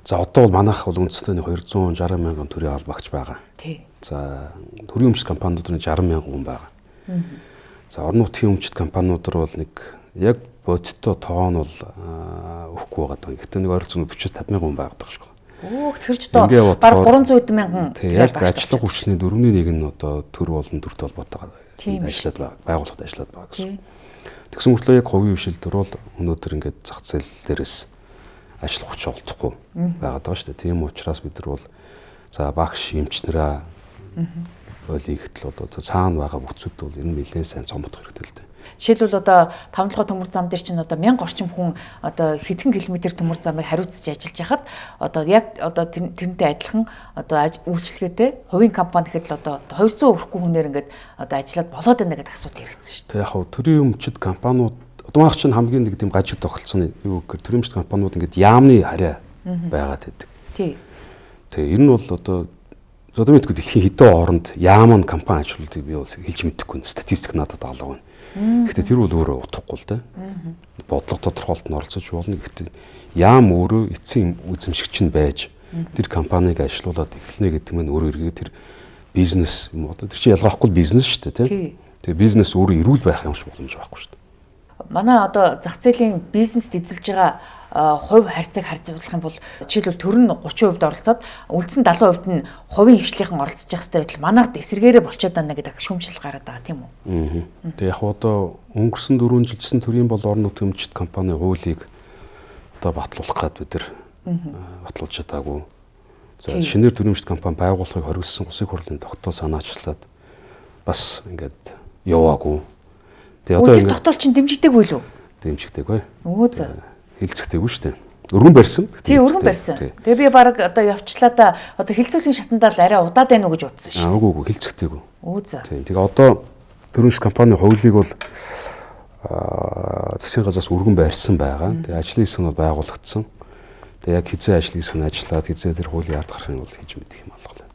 За одоо бол манайх бол үндсэндээ 260 мянган төрийн албаагч байгаа. Тий. За төрийн өмч компаниуд нь 60 мянган хүн байгаа. За орон нутгийн өмчт компаниуд руу бол нэг яг бодиттой тоон бол өгөхгүй байгаа даа. Гэхдээ нэг ойролцоогоо 40-50 мянган хүн байгаад байгаа шүү. Өөх тэр ч одоо бараг 300 мянган яг ажиллах хүчний 4.1 нь одоо төр болон төртэй холбоотойгоо ажиллаад байгаа. Байгууллагад ажиллаад байгаа гэсэн. Тэгсэн мөртлөө яг хувийн хвшил төр бол өнөөдөр ингээд зах зээл дээрээс ажиллах хүч олдохгүй байгаад байгаа шүү дээ. Тийм учраас бид нар бол за багш эмч нараа ойлын ихтэл бол цаана байгаа бүцүүд бол ер нь нэлээд сайн цомгдох хэрэгтэй л дээ. Жишээлбэл одоо Таван толгой төмөр зам дээр чинь одоо 1000 орчим хүн одоо хэдхэн километр төмөр замыг хариуцж ажиллаж байхад одоо яг одоо тэрнтэй адилхан одоо үйлчлэгээтэй хувийн компани гэхэд л одоо 200 өрхгүй хүнээр ингээд одоо ажиллаад болоод байна гэдэг асуудал яригдсан шүү дээ. Яг хав төрийн өмчит компаниуд одоо манайх чинь хамгийн нэг тийм гажиг тохиолдсон юу гэхээр төрийн өмчит компаниуд ингээд яамны харьяа байгаад байдаг. Тий. Тэгээ ер нь бол одоо одоо мэдгүй дэлхийн хэдэн оронд яамн компани ажиллуулдаг би бол хэлж мэдэхгүй. Статистик надад алга байна. Гэхдээ тэр бол өөрөө утгагүй л дээ. Бодлого тодорхойлолт нь оролцож болно. Гэхдээ яам өөрөө эцсийн эзэмшигч нь байж тэр компанийг ажилуулад эхэлнэ гэдэг нь өөрөө эргээд тэр бизнес юм одоо тэр чинь ялгаахгүй бизнес шүү дээ, тийм. Тэгээ бизнес өөрөө эрүүл байх юм шиг боломж байхгүй шүү дээ. Манай одоо зах зээлийн бизнест эзэлж байгаа хувь харьцааг харьцуулах юм бол жишээлбэл төр нь 30% оролцоод үлдсэн 70% нь хувийн хвшлийнхэн оролцож явах хэрэгтэй байтал манайд эсэргээрээ болчиход байна гэдэг шүүмжлэл гараад байгаа тийм үү? Тэгээ яг одоо өнгөрсөн 4 жилчсэн төрийн бол орон нутгийн өмчт компани хуулийг одоо батлуулах гад бид нар батлуулж чадаагүй. За шинээр төрийн өмчт компани байгуулахыг хориглосон улсын хурлын тогтоол санаачлаад бас ингээд яваагүй. Тэгээ одоо тэр тогтоол чинь дэмжигдээгүй лүү? Дэмжигдээгүй. Өө за. Хилцэгдээгүй шүү дээ. Өргөн барьсан. Тий, өргөн барьсан. Тэгээ би баг одоо явчлаа да одоо хилцүүлгийн шатандаа л арай удаад байна уу гэж бодсон шүү дээ. Үгүй хилцэгдээгүй. Өө за. Тий. Тэгээ одоо төрийн компани хуулийг бол засгийн газраас өргөн барьсан байгаа. Тэгээ ажлын хэсэг нь бол байгуулагдсан. Тэгээ яг хизээ ажлын хэсэг нь ажиллаад хизээ тэр хуулийн ард гарахыг бол хийж мэдэх юм алга.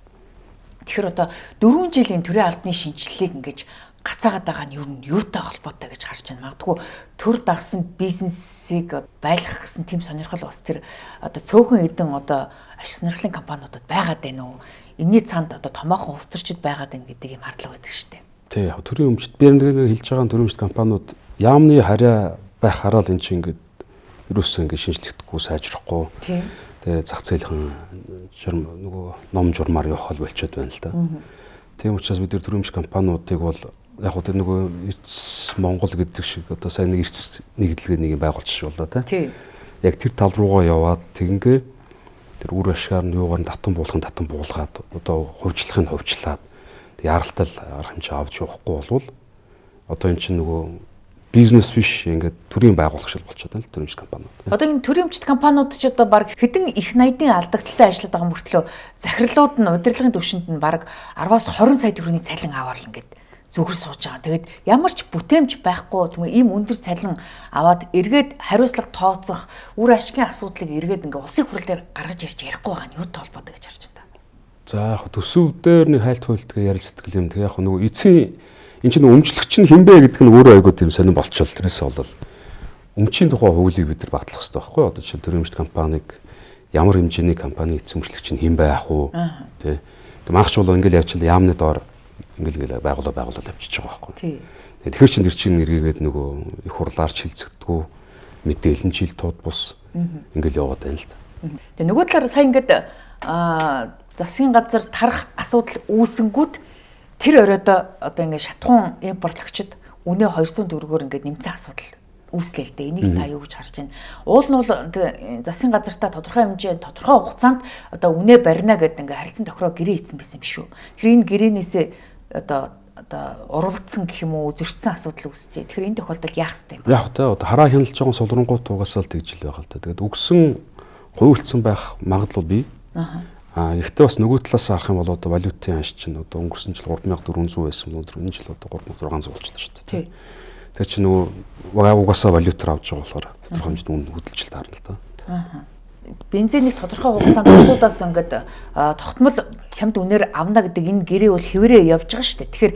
Тэгэхээр одоо 4 жилийн төрийн албаны шинжилгээг ингэж гацаагаад байгаа нь юу нь юутай холбоотой гэж харж байна. Магадгүй төр дагсан бизнесийг байлгах гэсэн тэм сонирхол бас тэр одоо цөөхөн эдэн одоо ашиг сонирхлын компаниудад байгаад байна уу? Энийний цаанд одоо томоохон улс төрчид байгаад байна гэдэг юм хардлага байдаг шүү дээ. Тий, яг төрийн өмчт би нэг хэлж байгаа нь төрийн өмчт компаниуд яамны харьяа байх хараал эн чинь ингээд ерөөсөө ингээд шинжлэхдэггүй, сайжрахгүй. Тий. Тэгээ зах зээлийн журм нөгөө ном журмаар явах л болчиход байна л да. Тийм учраас бид нар төрийн өмчт компаниудыг бол яг гоо тэр нөгөө эрдэс Монгол гэдэг шиг одоо сайн нэг эрдэс нэгдлэгээ нэг юм байгуулчих боллоо тий. Яг тэр тал руугаа яваад тэгингээ тэр үр ашгаар нь юугаар нь татан буулган татан буулгаад одоо хувьчлахыг нь хувьчлаад яралтай арга хэмжээ авч явахгүй болвол одоо эн чинь нөгөө бизнес биш ингээд төрийн байгууллага шиг болчиход байна л төрийн өмчт компаниуд. Одоо энэ төрийн өмчт компаниуд ч одоо баг хэдэн их найдын алдагдaltaй ажиллаад байгаа мөртлөө захирлууд нь удирдлагын түвшинд нь баг 10-аас 20 сая төгрөгийн цалин аваад ингээд зүгэр сууж байгаа. Тэгээд ямар ч бүтээмж байхгүй тийм ийм өндөр цалин аваад эргээд хариуцлага тооцох үр ашигын асуудлыг эргээд ингээ улсын хурал дээр гаргаж ирж ярихгүй байгаа нь юутай холбоотой гэж харж байна. За яг төсөв дээр нэг хайлт хуйлтгээ ярилцдаг юм. Тэгээ яг нөгөө эцсийн энэ чинь өмчлөгч нь хинбэ гэдэг нь өөрөө айгүй тийм сонирн болчихвол тэрээс болол өмчийн тухай хуулийг бид нар батлах хэрэгтэй байхгүй юу? Одоо жишээл төрийн өмчт компаниг ямар хэмжээний компани эцсийн өмчлөгч нь хэн байх уу? Тэ. Тэг манайх ч бол ингээл явчихлаа яамны доор ингээл байгууллага явчихж байгаа байхгүй. Тий. Тэгэхээр чин тэр чинь эргээгээд нөгөө их хурлаар ч хилцэгдэггүй мэдээлэл нь чил тууд бус ингээл яваад байна л да. Тэгээ нөгөө талаар сая ингээд засгийн газар тарах асуудал үүсэнгүүт тэр оройдоо одоо ингээд шатхуун импортлогчид үнэ 200 төгрөгөөр ингээд нэмсэн асуудал үүслээ л дээ. Энийг та юу гэж харж байна? Уул нь бол засгийн газартаа тодорхой хэмжээ, тодорхой хугацаанд одоо үнэ барина гэдэг ингээд харилцан тохироо гэрээ хийсэн байсан юм шүү. Тэгэхээр энэ гэрээнээсээ одоо урвцсан гэх юм уу, зөрчсөн асуудал үүсчээ. Тэгэхээр энэ тохиолдолд яах ёстой юм бэ? Яг тэ одоо хараа хяналж байгаа сулрангууд угаасаа л тэгж л байгаа л та. Тэгээд үгсэн хуйлцсан байх магадлал бий. Гэхдээ бас нөгөө талаас харах юм бол одоо валютын ханш чинь одоо өнгөрсөн жил 3400 байсан, өнөөдөр энэ жил одоо 3600 болчихлоо шүү дээ. Тэр чинь нөгөө угаасаа валютаар авч байгаа болохоор тодорхой хэмжээнд үн хөдөлж л таарна л да. Бензинийг тодорхой хугацаанд улсуудаас ингээд тогтмол хямд үнээр авна гэдэг энэ гэрээ бол хэврээ явж байгаа шүү дээ. Тэгэхээр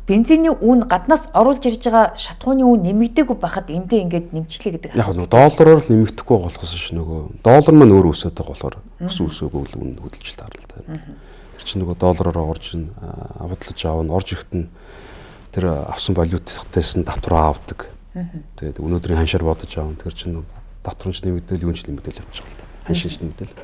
бензиний үн гаднаас оруулж ирж байгаа шатхууны үн нэмэгдээгүй байхад эндээ ингээд нэмчлээ гэдэг асуудал. Яг нөгөө доллараар л нэмэгдэхгүй болохоос ш нөгөө доллар маань өөр өсөд байгаа болохоор өсөн өсөөгүй л үн хөдөлж таарна л та. Тэр чинь нөгөө доллараар орж ин худалдаж авна, орж ирэхэд нь тэр авсан валютаас нь татвар авдаг. Тэгээд өнөөдрийн ханшаар бодож авна. Тэр чинь татвар нь нэмэгдээл, юун ч нэмэгдээл явчих л та. Ханшин ч нэмэгдээл.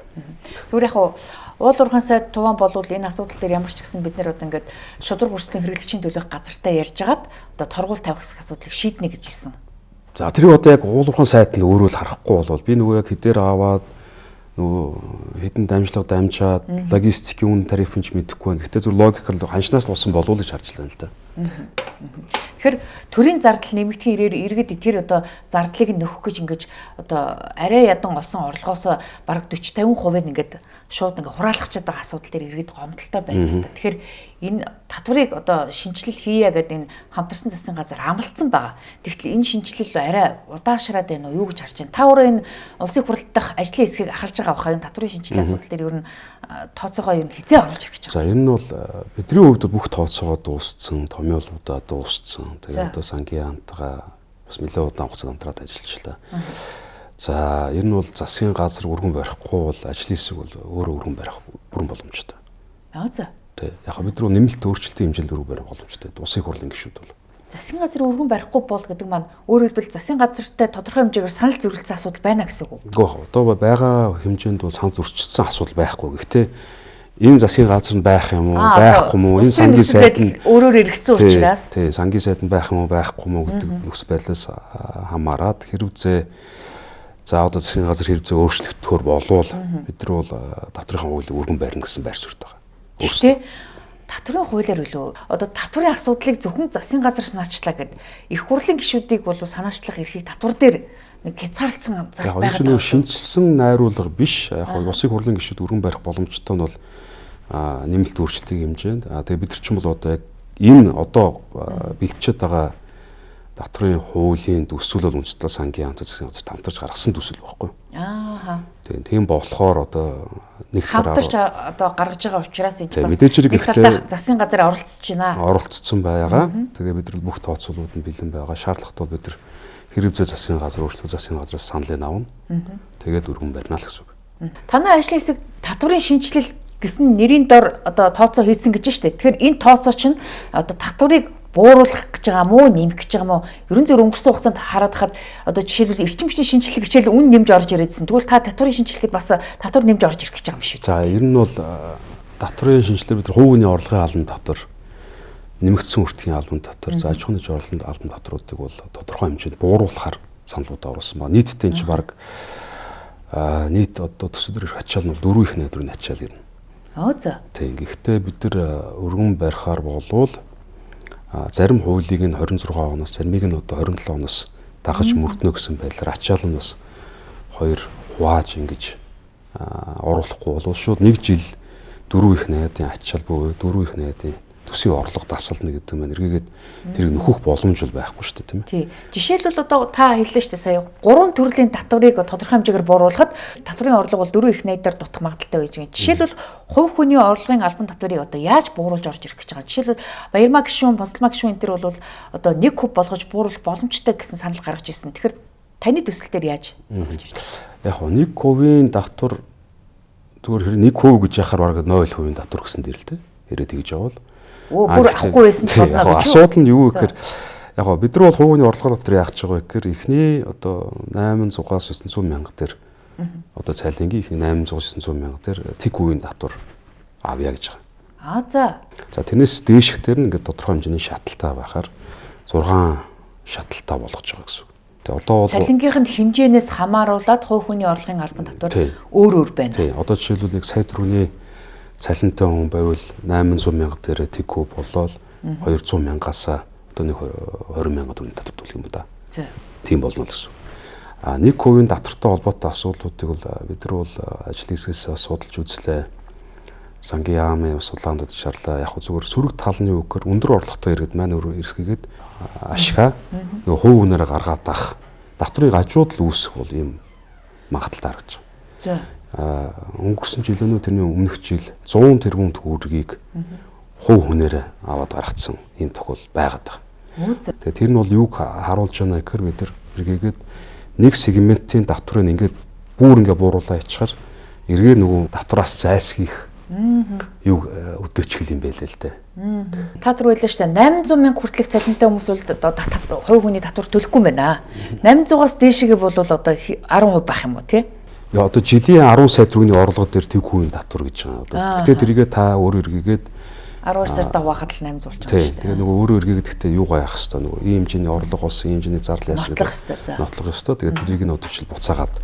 Зүгээр яг уул уурхайн сайд Туван болвол энэ асуудал дээр ямар ч гэсэн бид нэр одоо ингээд шудраг өрсөлдөөн хэрэглэгчийн төлөөх газартай ярьж хагаад одоо торгуул тавих асуудлыг шийднэ гэж хэлсэн. За тэрийг одоо яг уул уурхайн сайд нь өөрөө л харахгүй болвол би нөгөө яг хэдээр аваад нөгөө хэдэн дамжлага дамжаад логистикийн үн тарифын ч мэдэхгүй байна. Гэхдээ зөв логикал ханшнаас л болсон болов уу гэж харж байна л да. Тэгэхээр төрийн зардал нэмэгдэхийн ирээр иргэд тэр одоо зардлыг нөхөх гэж ингэж одоо арай ядан олсон орлогоос бараг 40 50% нь ингээд шууд ингээд хураалгачаад байгаа асуудал дээр иргэд гомдолтой байна л да. Тэгэхээр энэ татварыг одоо шинэчлэл хийе гэдэг энэ хамтарсан засгийн газар амлалцсан байгаа. Тэгтэл энэ шинэчлэл арай удаашраад байна уу юу гэж харж байна? Та өөрөө энэ улсын хурлын дахь ажлын хэсгийг ахалж байгаа баха энэ татварын шинэчлэлийн асуудал дээр ер нь тооцоогоо ер нь хизээ оруулж ирэх гэж байгаа. За энэ нь бол бидний хувьд бүх тооцоогоо дууссан, томьёолуудаа дууссан. Тэгээд одоо сангийн хамтгаа бас нэлээд удаан хугацаанд хамтраад ажиллажлаа. За ер нь бол засгийн газар өргөн барихгүй бол ажлын хэсэг бол өөрөө өргөн барих бүрэн боломжтой. Аа за. Тэ. Яг бид нар нэмэлт өөрчлөлтийн хэмжээнд өргөн барих боломжтой. Улсын хурлын гишүүд бол. Засгийн газар өргөн барихгүй бол гэдэг маань өөрөөр хэлбэл засгийн газартай тодорхой хэмжээгээр санал зөрчилсөн асуудал байна гэсэн үг үү? Үгүй ээ. Одоо байгаа хэмжээнд бол санал зөрчилсөн асуудал байхгүй. Гэхдээ энэ засгийн газар нь байх юм уу, байхгүй юм уу? Энэ сангийн сайд нь өөрөөр эргэцсэн учраас тий, сангийн сайд нь байх юм уу, байхгүй юм уу гэдэг нөхцөл байдлаас хамаарат хэрвээ за одоо засгийн газар хэрвээ өөрчлөгдөхөөр болвол бид нар бол татврын хуулийг өргөн барина гэсэн байр суурьтай байгаа. Өөрсдөө татврын хуулиар үлээ. Одоо татврын асуудлыг зөвхөн засгийн газар санаачлаа гэд их хурлын гишүүдийг бол санаачлах эрхийг татвар дээр нэг хязгаарласан зал байгаа. Яг нь шинжилсэн найруулга биш. Яг улсын хурлын гишүүд өргөн барих боломжтой нь бол нэмэлт өөрчлөлтийн хэмжээнд. Тэгээ бид нар ч юм бол одоо яг энэ одоо бэлтжээд байгаа татврын хуулийн төсөл бол үндэсний сангийн хамт засгийн газар хамтарч гаргасан төсөл байхгүй. Аа. Тийм болохоор одоо нэг талаар хамтарч одоо гаргаж байгаа учраас энэ бас нэг талдаа засгийн газар оролцож байна. Оролцсон байгаа. Тэгээ бид нар бүх тооцоолууд нь бэлэн байгаа. Шаардлагатай бол бид нар хэрвээ засгийн газар өөрчлөлт засгийн газраас саналыг авна. Тэгээд өргөн барина л гэсэн үг. Танай ажлын хэсэг татврын шинэчлэл гэсэн нэрийн дор одоо тооцоо хийсэн гэж штэ. Тэгэхээр энэ тооцоо чинь одоо татварыг бууруулах гэж байгаа мó, нэмэх гэж байгаа мó? Ерөн зөв өнгөрсөн хугацаанд хараад хахад одоо жишээлбэл эрчим хүчний шинэчлэл хичээл үн нэмж орж ирээдсэн. Тэгвэл та татврын шинэчлэлд бас татвар нэмж орж ирэх гэж байгаа юм шүү дээ. За ер нь бол татврын шинэчлэлээр бид хувь хүний орлогын албан татвар, нэмэгдсэн үртгийн албан татвар, за аж ахуйн нэгж орлогын албан татваруудыг бол тодорхой хэмжээнд бууруулахар саналуудаа оруулсан ба нийтдээ энэ чинь баг нийт одоо төсөл дээрх ачаал нь бол 4 их найдварын ачаал ирнэ. Аа за. Тийм. Гэхдээ бид нар өргөн барихаар болвол зарим хуулийг нь 26 оноос, заримыг нь одоо 27 оноос дагаж мөрднө гэсэн байдлаар ачаал нь бас хоёр хувааж ингэж оруулахгүй бол шууд нэг жил 4 их найдын ачаал буюу 4 их найдын төсвийн орлого дасална гэдэг маань эргээгээд тэрийг нөхөх боломж бол байхгүй шүү дээ, тийм ээ. Тий. Жишээлбэл одоо та хэллээ шүү дээ сая 3 төрлийн татварыг тодорхой хэмжээгээр бууруулахад татварын орлого бол 4 их найдаар дутах магадaltaй байж байгаа. Жишээлбэл хувь хүний орлогын албан татварыг одоо яаж бууруулж орж ирэх гэж байгаа. Жишээлбэл Баярмаа гишүүн, Босолмаа гишүүн энэ төр бол одоо 1% болгож бууруулах боломжтой гэсэн санал гаргаж ирсэн. Тэгэхээр таны төсөл дээр яаж орж ирж байна? Яг нь 1%-ийн татвар зүгээр хэрэг 1% гэж яхаар бараг 0% татвар гэсэн дээр л дээ. Хэрэг тэгж явбал бүр авахгүй байсан ч болно гэж. Асуудал нь юу гэхээр яг гоо бид нар бол хувь хүний орлогын дотор яах гэж байгаа вэ гэхээр эхний одоо 800-аас 900 мянга дээр одоо цайлангийн эхний 800-аас 900 мянга дээр тэг хувийн татвар авъя гэж байгаа. Аа за. За тэрнээс дээших дээр нь ингээд тодорхой хэмжээний шаталтай байхаар 6 шаталтай болгож байгаа гэсэн үг. Тэгээ одоо бол цалингийнх нь хэмжээнээс хамааруулаад хувь хүний орлогын албан татвар өөр өөр байна. Тий. Одоо жишээлбэл нэг сая төгрөгийн цалинтай хүн байвал 800 мянга дээр тэг болоод 200 мянгаас одоо нэг 20 мянга төгрөгийн татвар төлөх юм да. За. Тийм болно л гэсэн. А 1% татвартай холбоотой асуудлуудыг бол бид нар бол ажлын хэсгээс судалж үзлээ. Сангийн яамын ус улаандууд шаарлаа. Яг зүгээр сөрөг талны үгээр өндөр орлоготой иргэд маань өөрөө эрсгэгээд ашгаа нөгөө хувь хүнээрээ гаргаад авах татврыг гажууд л үүсэх бол ийм магадлал харагдаж байгаа. За. Өнгөрсөн жил өнөө тэрний өмнөх жил 100 тэрбум төгрөгийг хувь хүнээрээ аваад гаргацсан ийм тохиол байгаад байгаа. Тэгээ тэр нь бол юуг харуулж байна гэхээр бид нар эргээгээд нэг сегментийн татврыг ингээд бүр ингээд бууруулаа ячаар эргээ нөгөө татвараас зайлсхийх юуг өдөөчгөл юм байлээ л дээ. Та түр байлаа шүү дээ. 800 мянга хүртэлх цалинтай хүмүүс бол хувь хүний татвар төлөхгүй юм байна. 800-аас дээшгээ бол одоо 10% байх юм уу тий? Яа одоо жилийн 10 сая төгрөгийн орлого дээр тэг хувийн татвар гэж байгаа. Одоо гэхдээ тэрийгээ та өөр эргээгээд 12 сард хуваахад л 800 болж байгаа шүү дээ. Тэгээ нөгөө өөрөө эргээгээд гэхдээ юугаа яах хэвээр нөгөө ийм хэмжээний орлого болсон, ийм хэмжээний зардал яасан гэдэг нотлох ёстой. Тэгээд тэрийг нь одоо жишээл буцаагаад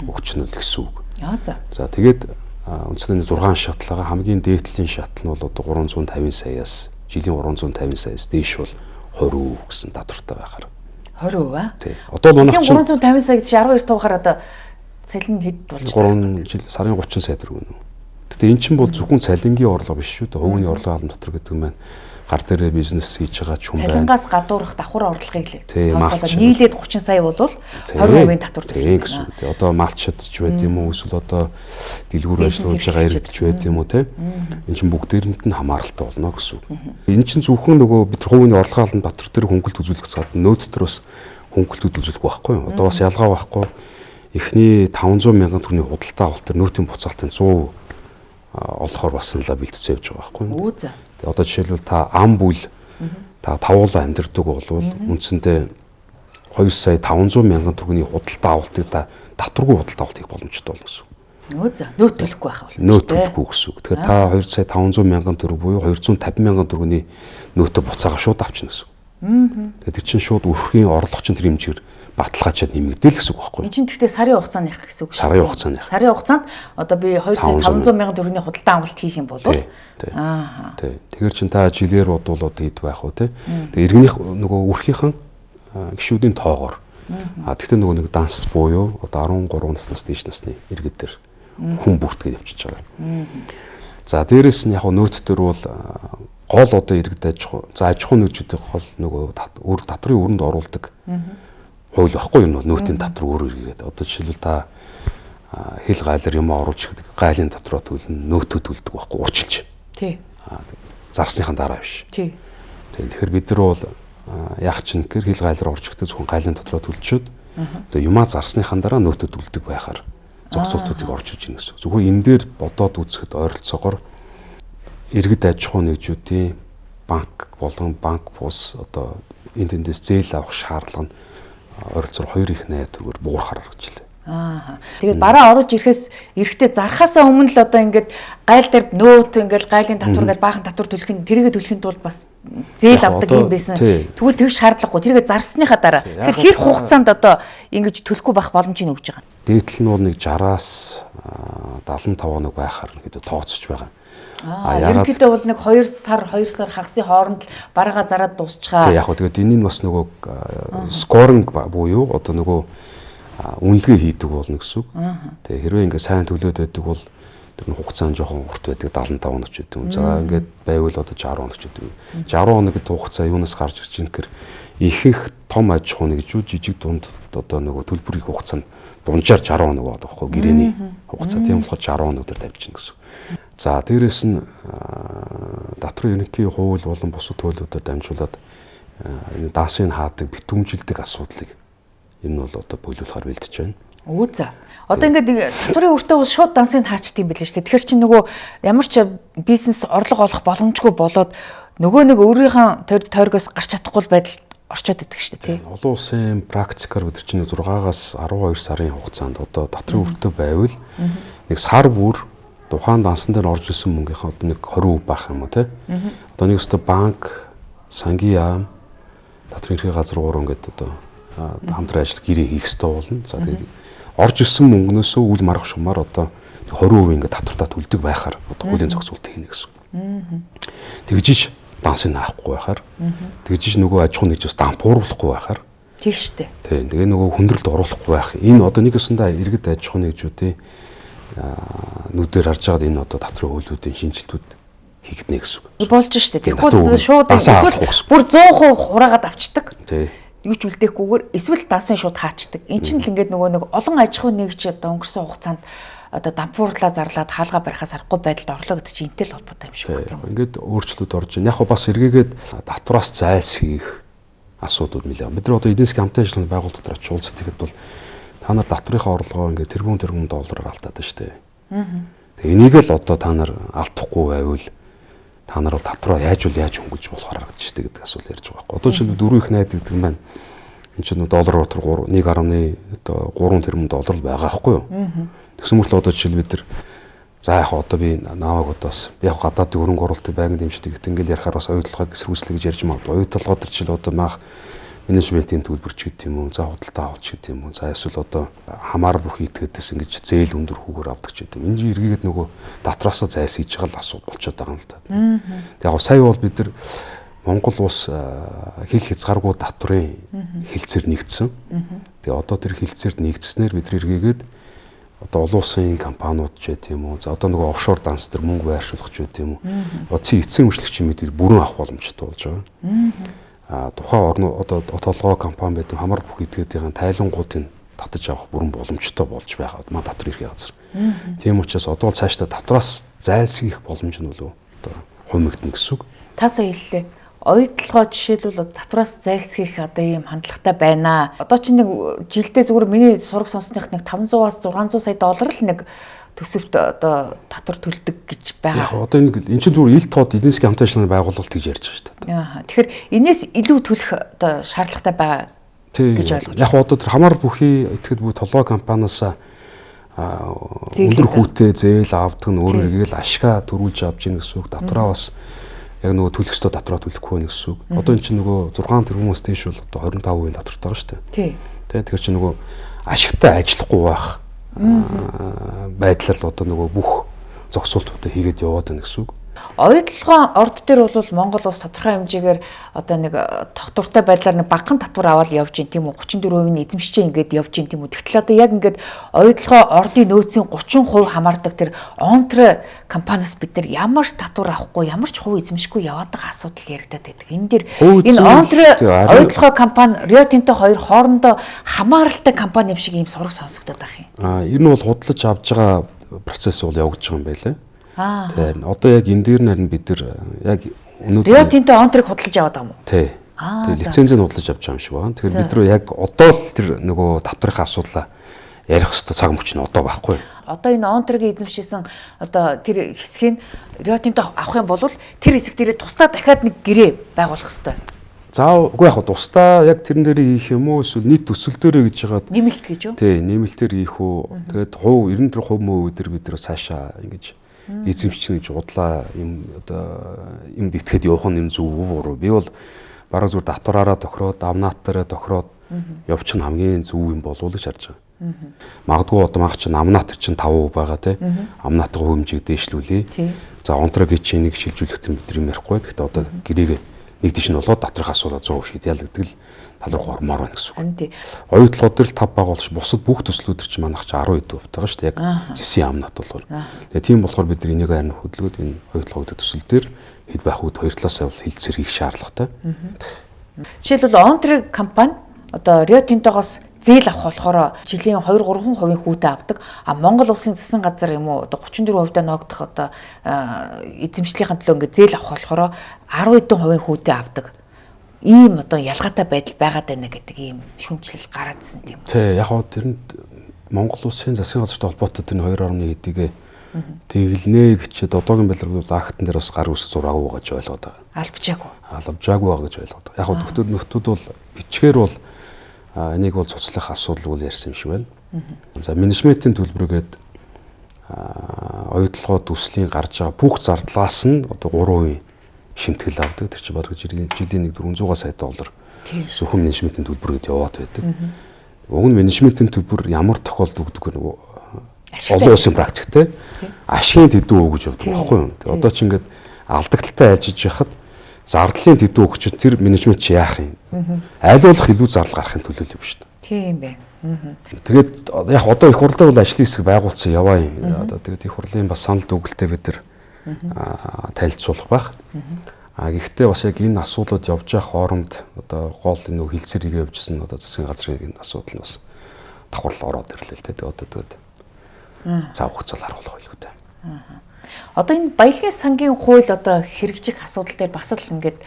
өгчнө л гэсэн үг. Яа за. За тэгээд үндсэндээ 6 шатал байгаа. Хамгийн дээдлийн шатал нь бол одоо 350 саяас жилийн 350 саяас дээш бол 20% гэсэн татвартай байхаар. 20% аа? Тий. Одоо манайх чинь 350 сая гэж 12 туугаар одоо цалин хэд болж байна? 3 жил сарын 30 сая төгрөг нүү. Гэтэ эн чинь бол зөвхөн цалингийн орлого биш шүү дээ. Хувийн орлогын албан дотор гэдэг нь маань гар дээрээ бизнес хийж байгаа ч хүн байна. Цалингаас гадуурх давхар орлогыг л тооцоолоод нийлээд 30 сая бол 20% татвар төлөх гэсэн үг. Тий. Одоо малчид ч байд юм уу эсвэл одоо дэлгүүр ажиллуулж байгаа иргэд ч байд юм уу те. Эн чинь бүгдээрэнд нь хамааралтай болно гэсэн үг. Энэ чинь зөвхөн нөгөө бид хувийн орлогын албан дотор тэр хөнгөлт үзүүлэх гадна нөөц төр бас хөнгөлтүүд үзүүлэх байхгүй юу. Одоо бас ялгаа байхгүй. Эхний 500 мянган төгрөгийн худалдаа авалт төр нөөтийн буцаалтын 100 олохоор бас л бэлтцээ явж байгаа байхгүй юу. За. Одоо жишээлбэл та ам бүл та тавуулаа амьдэрдэг болвол үндсэндээ 2 сая 500 мянган төгрөгийн худалдаа авалтыг та татваргүй худалдаа авалт хийх боломжтой болно гэсэн үг. Нөө за нөөт төлөхгүй байх боломжтой. Нөөт төлөхгүй гэсэн үг. Тэгэхээр та 2 сая 500 мянган төгрөг буюу 250 мянган төгрөгийн нөөтөө буцаага шууд авчна гэсэн үг. Тэгээд тэр чинь шууд өрхийн орлого чинь тэр хэмжээр баталгаажаад нэмэгдэл гэсэн үг байхгүй юу? Энэ чинь тэгтээ сарын хугацаанд явах гэсэн үг шүү. Сарын хугацаанд. Сарын хугацаанд одоо би 2 сая 500 мянган төгрөгийн худалдаа авалт хийх юм бол аа. Тий. Тэгэхээр чин та жилээр бодвол одоо хэд байх вэ те? Тэгээ иргэнийх нөгөө өрхийнхэн гишүүдийн тоогоор. А тэгтээ нөгөө нэг данс буюу одоо 13 наснаас дээш насны иргэд төр хүн бүртгээд явчихж байгаа. За дээрэс нь яг нөөт төр бол гол одоо иргэд аж ахуй за аж ахуйн нөөцүүдийн гол нөгөө үр татврын өрөнд оруулдаг хууль байхгүй юм бол нөөтийн татвар өөр эргээд. Одоо жишээлбэл та хил гайлар юм оруулж гэдэг гайлын татвараа төлнө, нөөтөө төлдөг байхгүй урчилж. Тий. Зарсныхан дараа биш. Тий. Тэгэхээр бид нар бол яах чинь гэхээр хил гайлар орж ирэхдээ зөвхөн гайлын татвараа төлчөөд одоо юмаа зарсныхан дараа нөөтөө төлдөг байхаар зохицуултуудыг орж иж гин гэсэн. Зөвхөн энэ дээр бодоод үзэхэд ойролцоогоор иргэд аж ахуйн нэгжүүдийн банк болон банк бус одоо энэ тэндээс зээл авах шаардлага нь ойролцоогоор 2 их 80 төгрөгөөр буурахаар харагдаж билээ. Аа. Тэгээд бараа орж ирэхээс эрэхтэй зархаасаа өмнө л одоо ингээд гайл дээр нөөт ингээд гайлын татвар ингээд баахан татвар төлөх нь тэрийгэ төлөхийн тулд бас зээл авдаг юм байсан. Тэгвэл тэгш шаардлагагүй. Тэрийгэ зарсныхаа дараа. Тэгэхээр хэр хугацаанд одоо ингэж төлөхгүй байх боломжийг өгч байгаа юм. Дээдл нь бол нэг 60-аас 75 хоног байхаар гэдэг тооцож байгаа. Аа ерөнхийдөө бол нэг 2 сар 2 сар хагасын хооронд бараагаа зараад дуусчихаа. Тэг яг хөө тэгээд энэ нь бас нөгөө скоринг буюу одоо нөгөө үнэлгээ хийдэг болно гэсэн үг. Тэг хэрвээ ингээд сайн төлөөд байдаг бол тэр нь хугацаа нь жоохон урт байдаг 75 хоног ч гэдэг юм. За ингээд байвал одоо 60 хоног ч гэдэг юм. 60 хоног гэдэг хугацаа юунаас гарч ирж байна гэхээр ихэнх том аж ахуйн нэгжүүд жижиг дунд одоо нөгөө төлбөрийн хугацаа нь дунджаар 60 хоног байдаг байхгүй гэрээний хугацаа. Тийм болохоор 60 хоног дээр тавьж байна гэсэн үг. За дээрэс нь татврын ерөнхий хууль болон бусад хуулиудаар дамжуулаад энэ дансыг хаадаг, битүүмжилдэг асуудлыг энэ бол одоо болиулахаар бэлдэж байна. Өө за. Одоо ингээд татврын өртөө бол шууд дансыг хаачдаг юм билээ шүү дээ. Тэгэхээр чи нөгөө ямар ч бизнес орлого олох боломжгүй болоод нөгөө нэг өөрийнхөө тойргоос гарч чадахгүй байдал орчоод идэг шүү дээ, тий. Олон улсын практикаар бид чинь 6-аас 12 сарын хугацаанд одоо татврын өртөө байвал нэг сар бүр тухайн дансан дээр орж исэн мөнгийнхээ одоо нэг 20% байх юм уу те. Одоо нэг өстө банк, сангийн яам, татврын ерхий газар гурван гэдэг одоо хамтран ажил гэрээ хийх ёстой болно. За тэгээд орж ирсэн мөнгнөөсөө үл марах шумаар одоо 20% ингээд татвартаа төлдөг байхаар одоо хуулийн зохицуулт хийнэ гэсэн. Тэгжиж дансыг авахгүй байхаар тэгжиж нөгөө аж ахуйн нэгж бас дампууруулахгүй байхаар. Тийм шүү дээ. Тийм. Тэгээ нөгөө хүндрэлд оруулахгүй байх. Энэ одоо нэг өсөндөө иргэд аж ахуйн нэгжүүдийн Нүдээр харж байгаад энэ одоо татврын хуулиудын шинжилтүүд хийгднэ гэсэн үг. Болж штэ. Тэгэхгүй шууд эсвэл бүр 100% хураагаад авчдаг. Тий. Юу ч үлдээхгүйгээр эсвэл даасан шууд хаачдаг. Эн чинь л ингээд нөгөө нэг олон аж ахуй нэгж одоо өнгөрсөн хугацаанд одоо дампуурлаа зарлаад хаалга барихаас аргагүй байдалд орлоо гэдэг чинь энтэй л холбоотой юм шиг байна. Тийм. Ингээд өөрчлөлт орж байна. Яг хөө бас эргээгээд татвараас зайлсхийх асуудлууд нэлээ. Бид нар одоо эдийн засгийн хамтын ажиллагааны байгууллага дотор очиж уулзах тэгэхэд бол та нар татврынхаа орлогоо ингээд тэрбум тэрбум доллараар алдаад байна шүү дээ. Тэгээ энийг л одоо та нар алдахгүй байвал та нар бол татвараа яаж үл яаж хөнгөлж болохоор харагдаж штэ гэдэг асуулт ярьж байгаа байхгүй. Одоо жишээлбэл дөрөв их найд гэдэг юм байна. Энд чинь доллар дотор 1.3 тэрбум доллар л байгаа байхгүй юу? Тэгсэн мөртлөө одоо жишээл бид нар за яг одоо би навааг одоо бас яг гадаадын хөрөнгө оруулалтыг байнгын дэмждэг гэдэг ингээл ярихаар бас оюутлогыг эсэргүүцлээ гэж ярьж магадгүй. Оюутлогоо төр жишээл одоо маах менежментийн төлбөр ч гэдэг юм уу, за худалдаа авалт ч гэдэг юм уу, за эсвэл одоо хамаар бүх итгэдээс ингэж зээл өндөр хүүгээр авдаг ч гэдэг юм. Энэ эргээгээд нөгөө татвараасаа зайлсхийж байгаа л асуудал болчиход байгаа юм л та. Тэг яг сая бол бид нар Монгол улс хил хязгааргүй татврын хилцээр нэгдсэн. Тэгээ одоо тэр хилцээр нэгдснээр бид эргээгээд одоо олон улсын компаниуд ч гэдэг юм уу, за одоо нөгөө офшор данс төр мөнгө байршуулах ч гэдэг юм уу, эцсийн өмчлөгчийн мэдээ бүрэн авах боломжтой болж байгаа. Тухайн орны одоо толгой компани байдаг хамар бүх этгээдийн тайлангуудыг татаж авах бүрэн боломжтой болж байгаа. Маа татвар эрхийн газар. Тийм учраас одоо цаашдаа татвараас зайлсхийх боломж нь бол одоо хумигдана гэсэн үг. Та сая хэллээ. Оюутлогоо жишээлбэл татвараас зайлсхийх одоо ийм хандлагатай байна. Одоо чи нэг жилдээ зүгээр миний сураг сонссных нэг 500-аас 600 сая доллар л нэг төсөвт одоо татвар төлдөг гэж байгаа. Яг одоо энэ чинь зүгээр ил тод эдийн засгийн хамтын ажиллагааны байгуулалт гэж ярьж байгаа шүү дээ. Аа. Тэгэхээр энээс илүү төлөх одоо шаардлагатай байгаа гэж ойлгож. Яг одоо тэр хамаар бүхий итгэд бүх толгой компаниас өндөр хүүтэй зээл авдаг нь өөрөө эргээл ашгаа төрүүлж авч ийн гэсэн үг. Татвараа бас яг нөгөө төлөх ёстой татвараа төлөхгүй байх гэсэн үг. Одоо энэ чинь нөгөө 6 тэрбумаас дээш бол одоо 25% татвартай байгаа шүү дээ. Тий. Тэ тэгэхээр чинь нөгөө ашигтай ажиллахгүй байх байдлаар л одоо нөгөө бүх зогсоолтуудыг хийгээд яваад байна гэсэн үг. Оюутлогын орд дээр бол Монгол улс тодорхой хэмжээгээр одоо нэг тогтвортой байдлаар нэг багахан татвар аваад явж гин тийм үү, 34% нь эзэмшиж ингээд явж гин тийм үү. Тэгтэл одоо яг ингээд оюутлогын ордын нөөцийн 30% хамаардаг тэр Онтро компаниас бид нар ямар ч татвар авахгүй, ямар ч хувь эзэмшихгүй яваад байгаа асуудал яригдаад байдаг. Энэ дээр энэ Онтро оюутлогын компани Рио Тинто хоёр хоорондоо хамааралтай компани юм шиг ийм сураг сонсогдоод байх юм. Ер нь бол худлаж авч байгаа процесс бол явагдаж байгаа юм байлаа. Тийм. Одоо яг энэ дээр нь бид нар яг өнөөдөр Рио Тинто Онтрыг худлаж аваад байгаа юм уу? Тий. Тэгээ лицензийг худлаж авч байгаа юм шиг байна. Тэгэхээр бид нар яг одоо л тэр нөгөө татврын асуудлаа ярих хэвээр цаг мөч нь одоо байхгүй. Одоо энэ Онтрогийн эзэмшижсэн одоо тэр хэсгийг Рио Тинто авах юм бол тэр хэсэг дээрээ тусдаа дахиад нэг гэрээ байгуулах хэвээр. За үгүй яг тусдаа яг тэрэн дээрээ хийх юм уу эсвэл нийт төсөл дээрээ гэж хагаад нэмэлт гэж үү? Тий, нэмэлтээр хийх үү. Тэгээд хувь 94% мөө өдөр бид нар цаашаа ингэж эзэмшиж гэж удлаа юм одоо юмд итгэхэд явах нь юм зөв үү буруу. Би бол бараг зүгээр татвараараа тохироод, амнаатаараа тохироод явчих нь хамгийн зөв юм болов уу гэж харж байгаа. Магадгүй одоо мах чинь амнаатар чинь 5% байгаа тий. Амнаатын хэмжээг дээшлүүлье. За Онтрогийн чинь нэг шилжүүлэх тэр бид юм ярихгүй. Гэхдээ одоо гэрээг нэг тийш нь болоод татврын асуудал 100% шийдъя л гэдэг л тал руу ормоор байна гэсэн үг. Оюутлогоо дээр л 5 байгуулж бусад бүх төслүүд төр чинь манайх чи 10% байгаа шүү дээ. Яг зэсийн амнат болохоор. Тэгээ тийм болохоор бид нар энийг харин хөдөлгөөд энэ оюутлогоо гэдэг төсөл дээр хэд байх үед хоёр талаасаа бол хилцээр хийх шаардлагатай. Жишээлбэл Онтро компани одоо Рио Тинтогоос зээл авах болохоор жилийн 2-3% хүүтэй авдаг. А Монгол улсын засгийн газар юм уу одоо 34% ногдох одоо эзэмшлийнхээ төлөө ингээд зээл авах болохоор 10% хүүтэй авдаг. Ийм одоо ялгаатай байдал байгаад байна гэдэг ийм шүүмжлэл гараадсэн тийм. Тий, яг гоо тэрэнд Монгол улсын засгийн газартай холбоотой тэр 2.1 хэдийгээ тэглэнэ гэчээд одоогийн байдлаар бол актан дээр бас гар үс зураагүй гэж ойлгоод байгаа. Албажаагүй. Албажаагүй байгаа гэж ойлгоод байгаа. Яг гоо нөхдүүд нөхдүүд бол бичгээр бол энийг бол цуцлах асуудал үл ярьсан юм шиг байна. За менежментийн төлбөргээд оюутлогоо төслийн гарч байгаа бүх зардлаас нь одоо 3% шимтгэл авдаг. Тэр чинь бараг жилийн нэг 400 сая доллар зөвхөн менежментийн төлбөр гэдээ яваад байдаг. Уг нь менежментийн төлбөр ямар тохиолдолд өгдөг вэ? Олон улсын практиктэй ашигын төдөө өгж явдаг байхгүй юу? Тэгээ одоо чи ингээд алдагдaltaй ажиллаж байхад зардлын төдөө өгч тэр менежмент чи яах юм? Аль болох илүү зардал гарахын төлөө л юм шүү дээ. Тийм байна. Тэгээд яг одоо их хурлаар бол ажлын хэсэг байгуулсан яваа юм. Одоо тэгээд их хурлын бас санал дүгэлтэй бид нар танилцуулах байх. А гэхдээ бас яг энэ асуудлууд явж явах хооронд одоо гол энэ хилцээр хийгээ явжсэн одоо засгийн газрын энэ асуудал нь бас давхар ороод ирлээ л дээ. Одоо тэгээд цав хугацаал харуулах байлгүй дээ. Одоо энэ баялагын сангийн хууль одоо хэрэгжих асуудал дээр бас л ингээд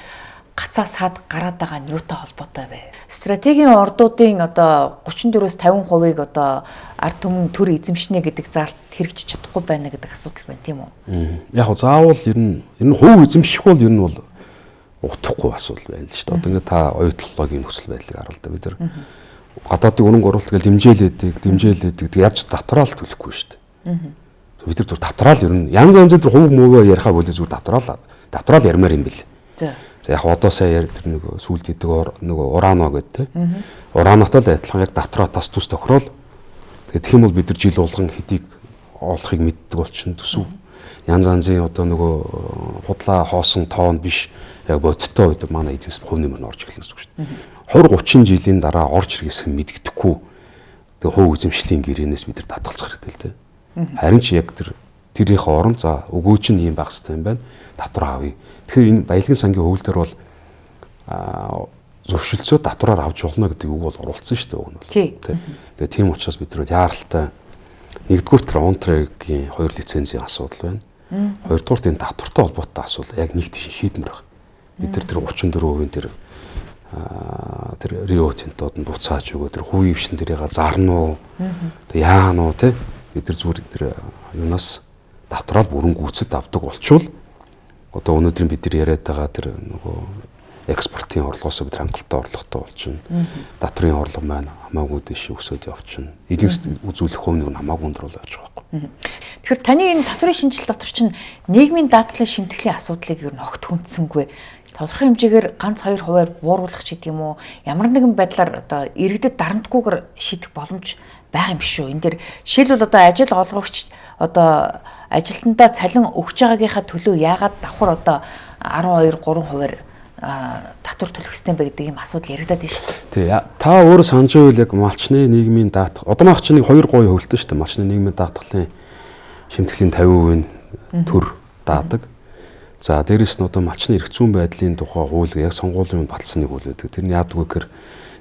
гацаа саад гараад байгаа нь юутай холбоотой вэ? Стратегийн ордуудын одоо 34-өөс 50%-ыг одоо ард түмэн төр эзэмшнэ гэдэг заалт хэрэгжиж чадахгүй байна гэдэг асуудал байна, тийм үү? Яг го заавал ер нь хувь эзэмших бол ер нь бол утгагүй асуудал байна л шүү дээ. Одоо ингээд та оюутлогын нөхцөл байдлыг харал да. Бид нар гадаадын өрөнгө оруулалт гэж дэмжээлээдэг. Яаж татвараа л төлөхгүй шүү дээ. Бид нар зүр татвараа л ер нь янз янзын тэр хувь мөвөө ярихаа болоо зүгээр татвараа л ярмаар юм бэл. За. За яг одоо сая тэр нэг сүүлд идэг нөгөө урано гэдэг те. Уранотой л адилхан яг татвараа тас тус тохирол. Тэгээд тэгэх юм бол бид нар жил болгон хэдийг олохыг мэддэг болчихно төсөв. Янз янзын одоо нөгөө худлаа хоосон тоон биш яг бодиттой үед манай эзэнс хувь нэмэр нь орж эхэлнэ гэсэн үг шүү дээ. 20 30 жилийн дараа орж ирэх хэсэг мэддэхгүй. Тэгээ хувь эзэмшлийн гэрээнээс бид нар татгалзах хэрэгтэй л те. Харин ч яг тэрийнхээ орон за өгөөж нь ийм байх хэрэгтэй юм байна. Татвар авъя. Тэгэхээр энэ баялагын сангийн хууль дээр бол зөвшөлдсөө татвараар авч болно гэдэг үг бол оруулсан шүү дээ уг нь бол. Тэгээ тийм учраас бид нар яаралтай нэгдүгээр тэр онтрегийн хоёр лицензийн асуудал байна. Хоёрдугаарт энэ татвартай холбоотой асуудал яг нэг тийш шийдмэр байна. Бид нар тэр 34% тэр тэр Рио Тинтод нь буцааж өгөө тэр хувийн хвшин тэрийг зарна уу? Тэг яана уу те? Бид нар зүгээр тэр юунаас татвараа бүрэн гүйцэд авдаг болчвол одоо өнөөдрийн бид нар яриад байгаа тэр нөгөө экспортын орлогоос бид хангалттай орлоготой болчихно. Татврын орлого маань хамаагүй дэше өсөд явчихна. Эдийн засгийн үзүүлэх хувь нь хамаагүй өндөр бол явж байгаа байхгүй. Тэгэхээр таны энэ татврын шинжилэл дотор чинь нийгмийн даатгалын шимтгэлийн асуудлыг ер нь огт хүндсэнгүй. Тодорхой хэмжээгээр ганц 2% бууруулах ч гэдэг юм уу, ямар нэгэн байдлаар одоо иргэдэд дарамтгүйгээр шийдэх боломж байгаа юм биш үү? Энэ дэр жишээлбэл одоо ажил олгогч одоо ажилтнандаа цалин өгч байгаагийнхаа төлөө яагаад давхар одоо 12 3% татвар төлөх ёстой юм бэ гэдэг ийм асуудал яригадаад байна шүү дээ. Тий. Та өөрөө санаж байвал яг малчны нийгмийн даатгал одоо мах чинь нэг хоёр гоё хөвлөлтөө шүү дээ. Малчны нийгмийн даатгалын шимтгэлийн 50% нь төр даадаг. За дээрэс нь одоо малчны эрх зүйн байдлын тухай хууль яг сонгуулийн өмнө баталсан нэг хууль байдаг. Тэр нь яадаг вэ гэхээр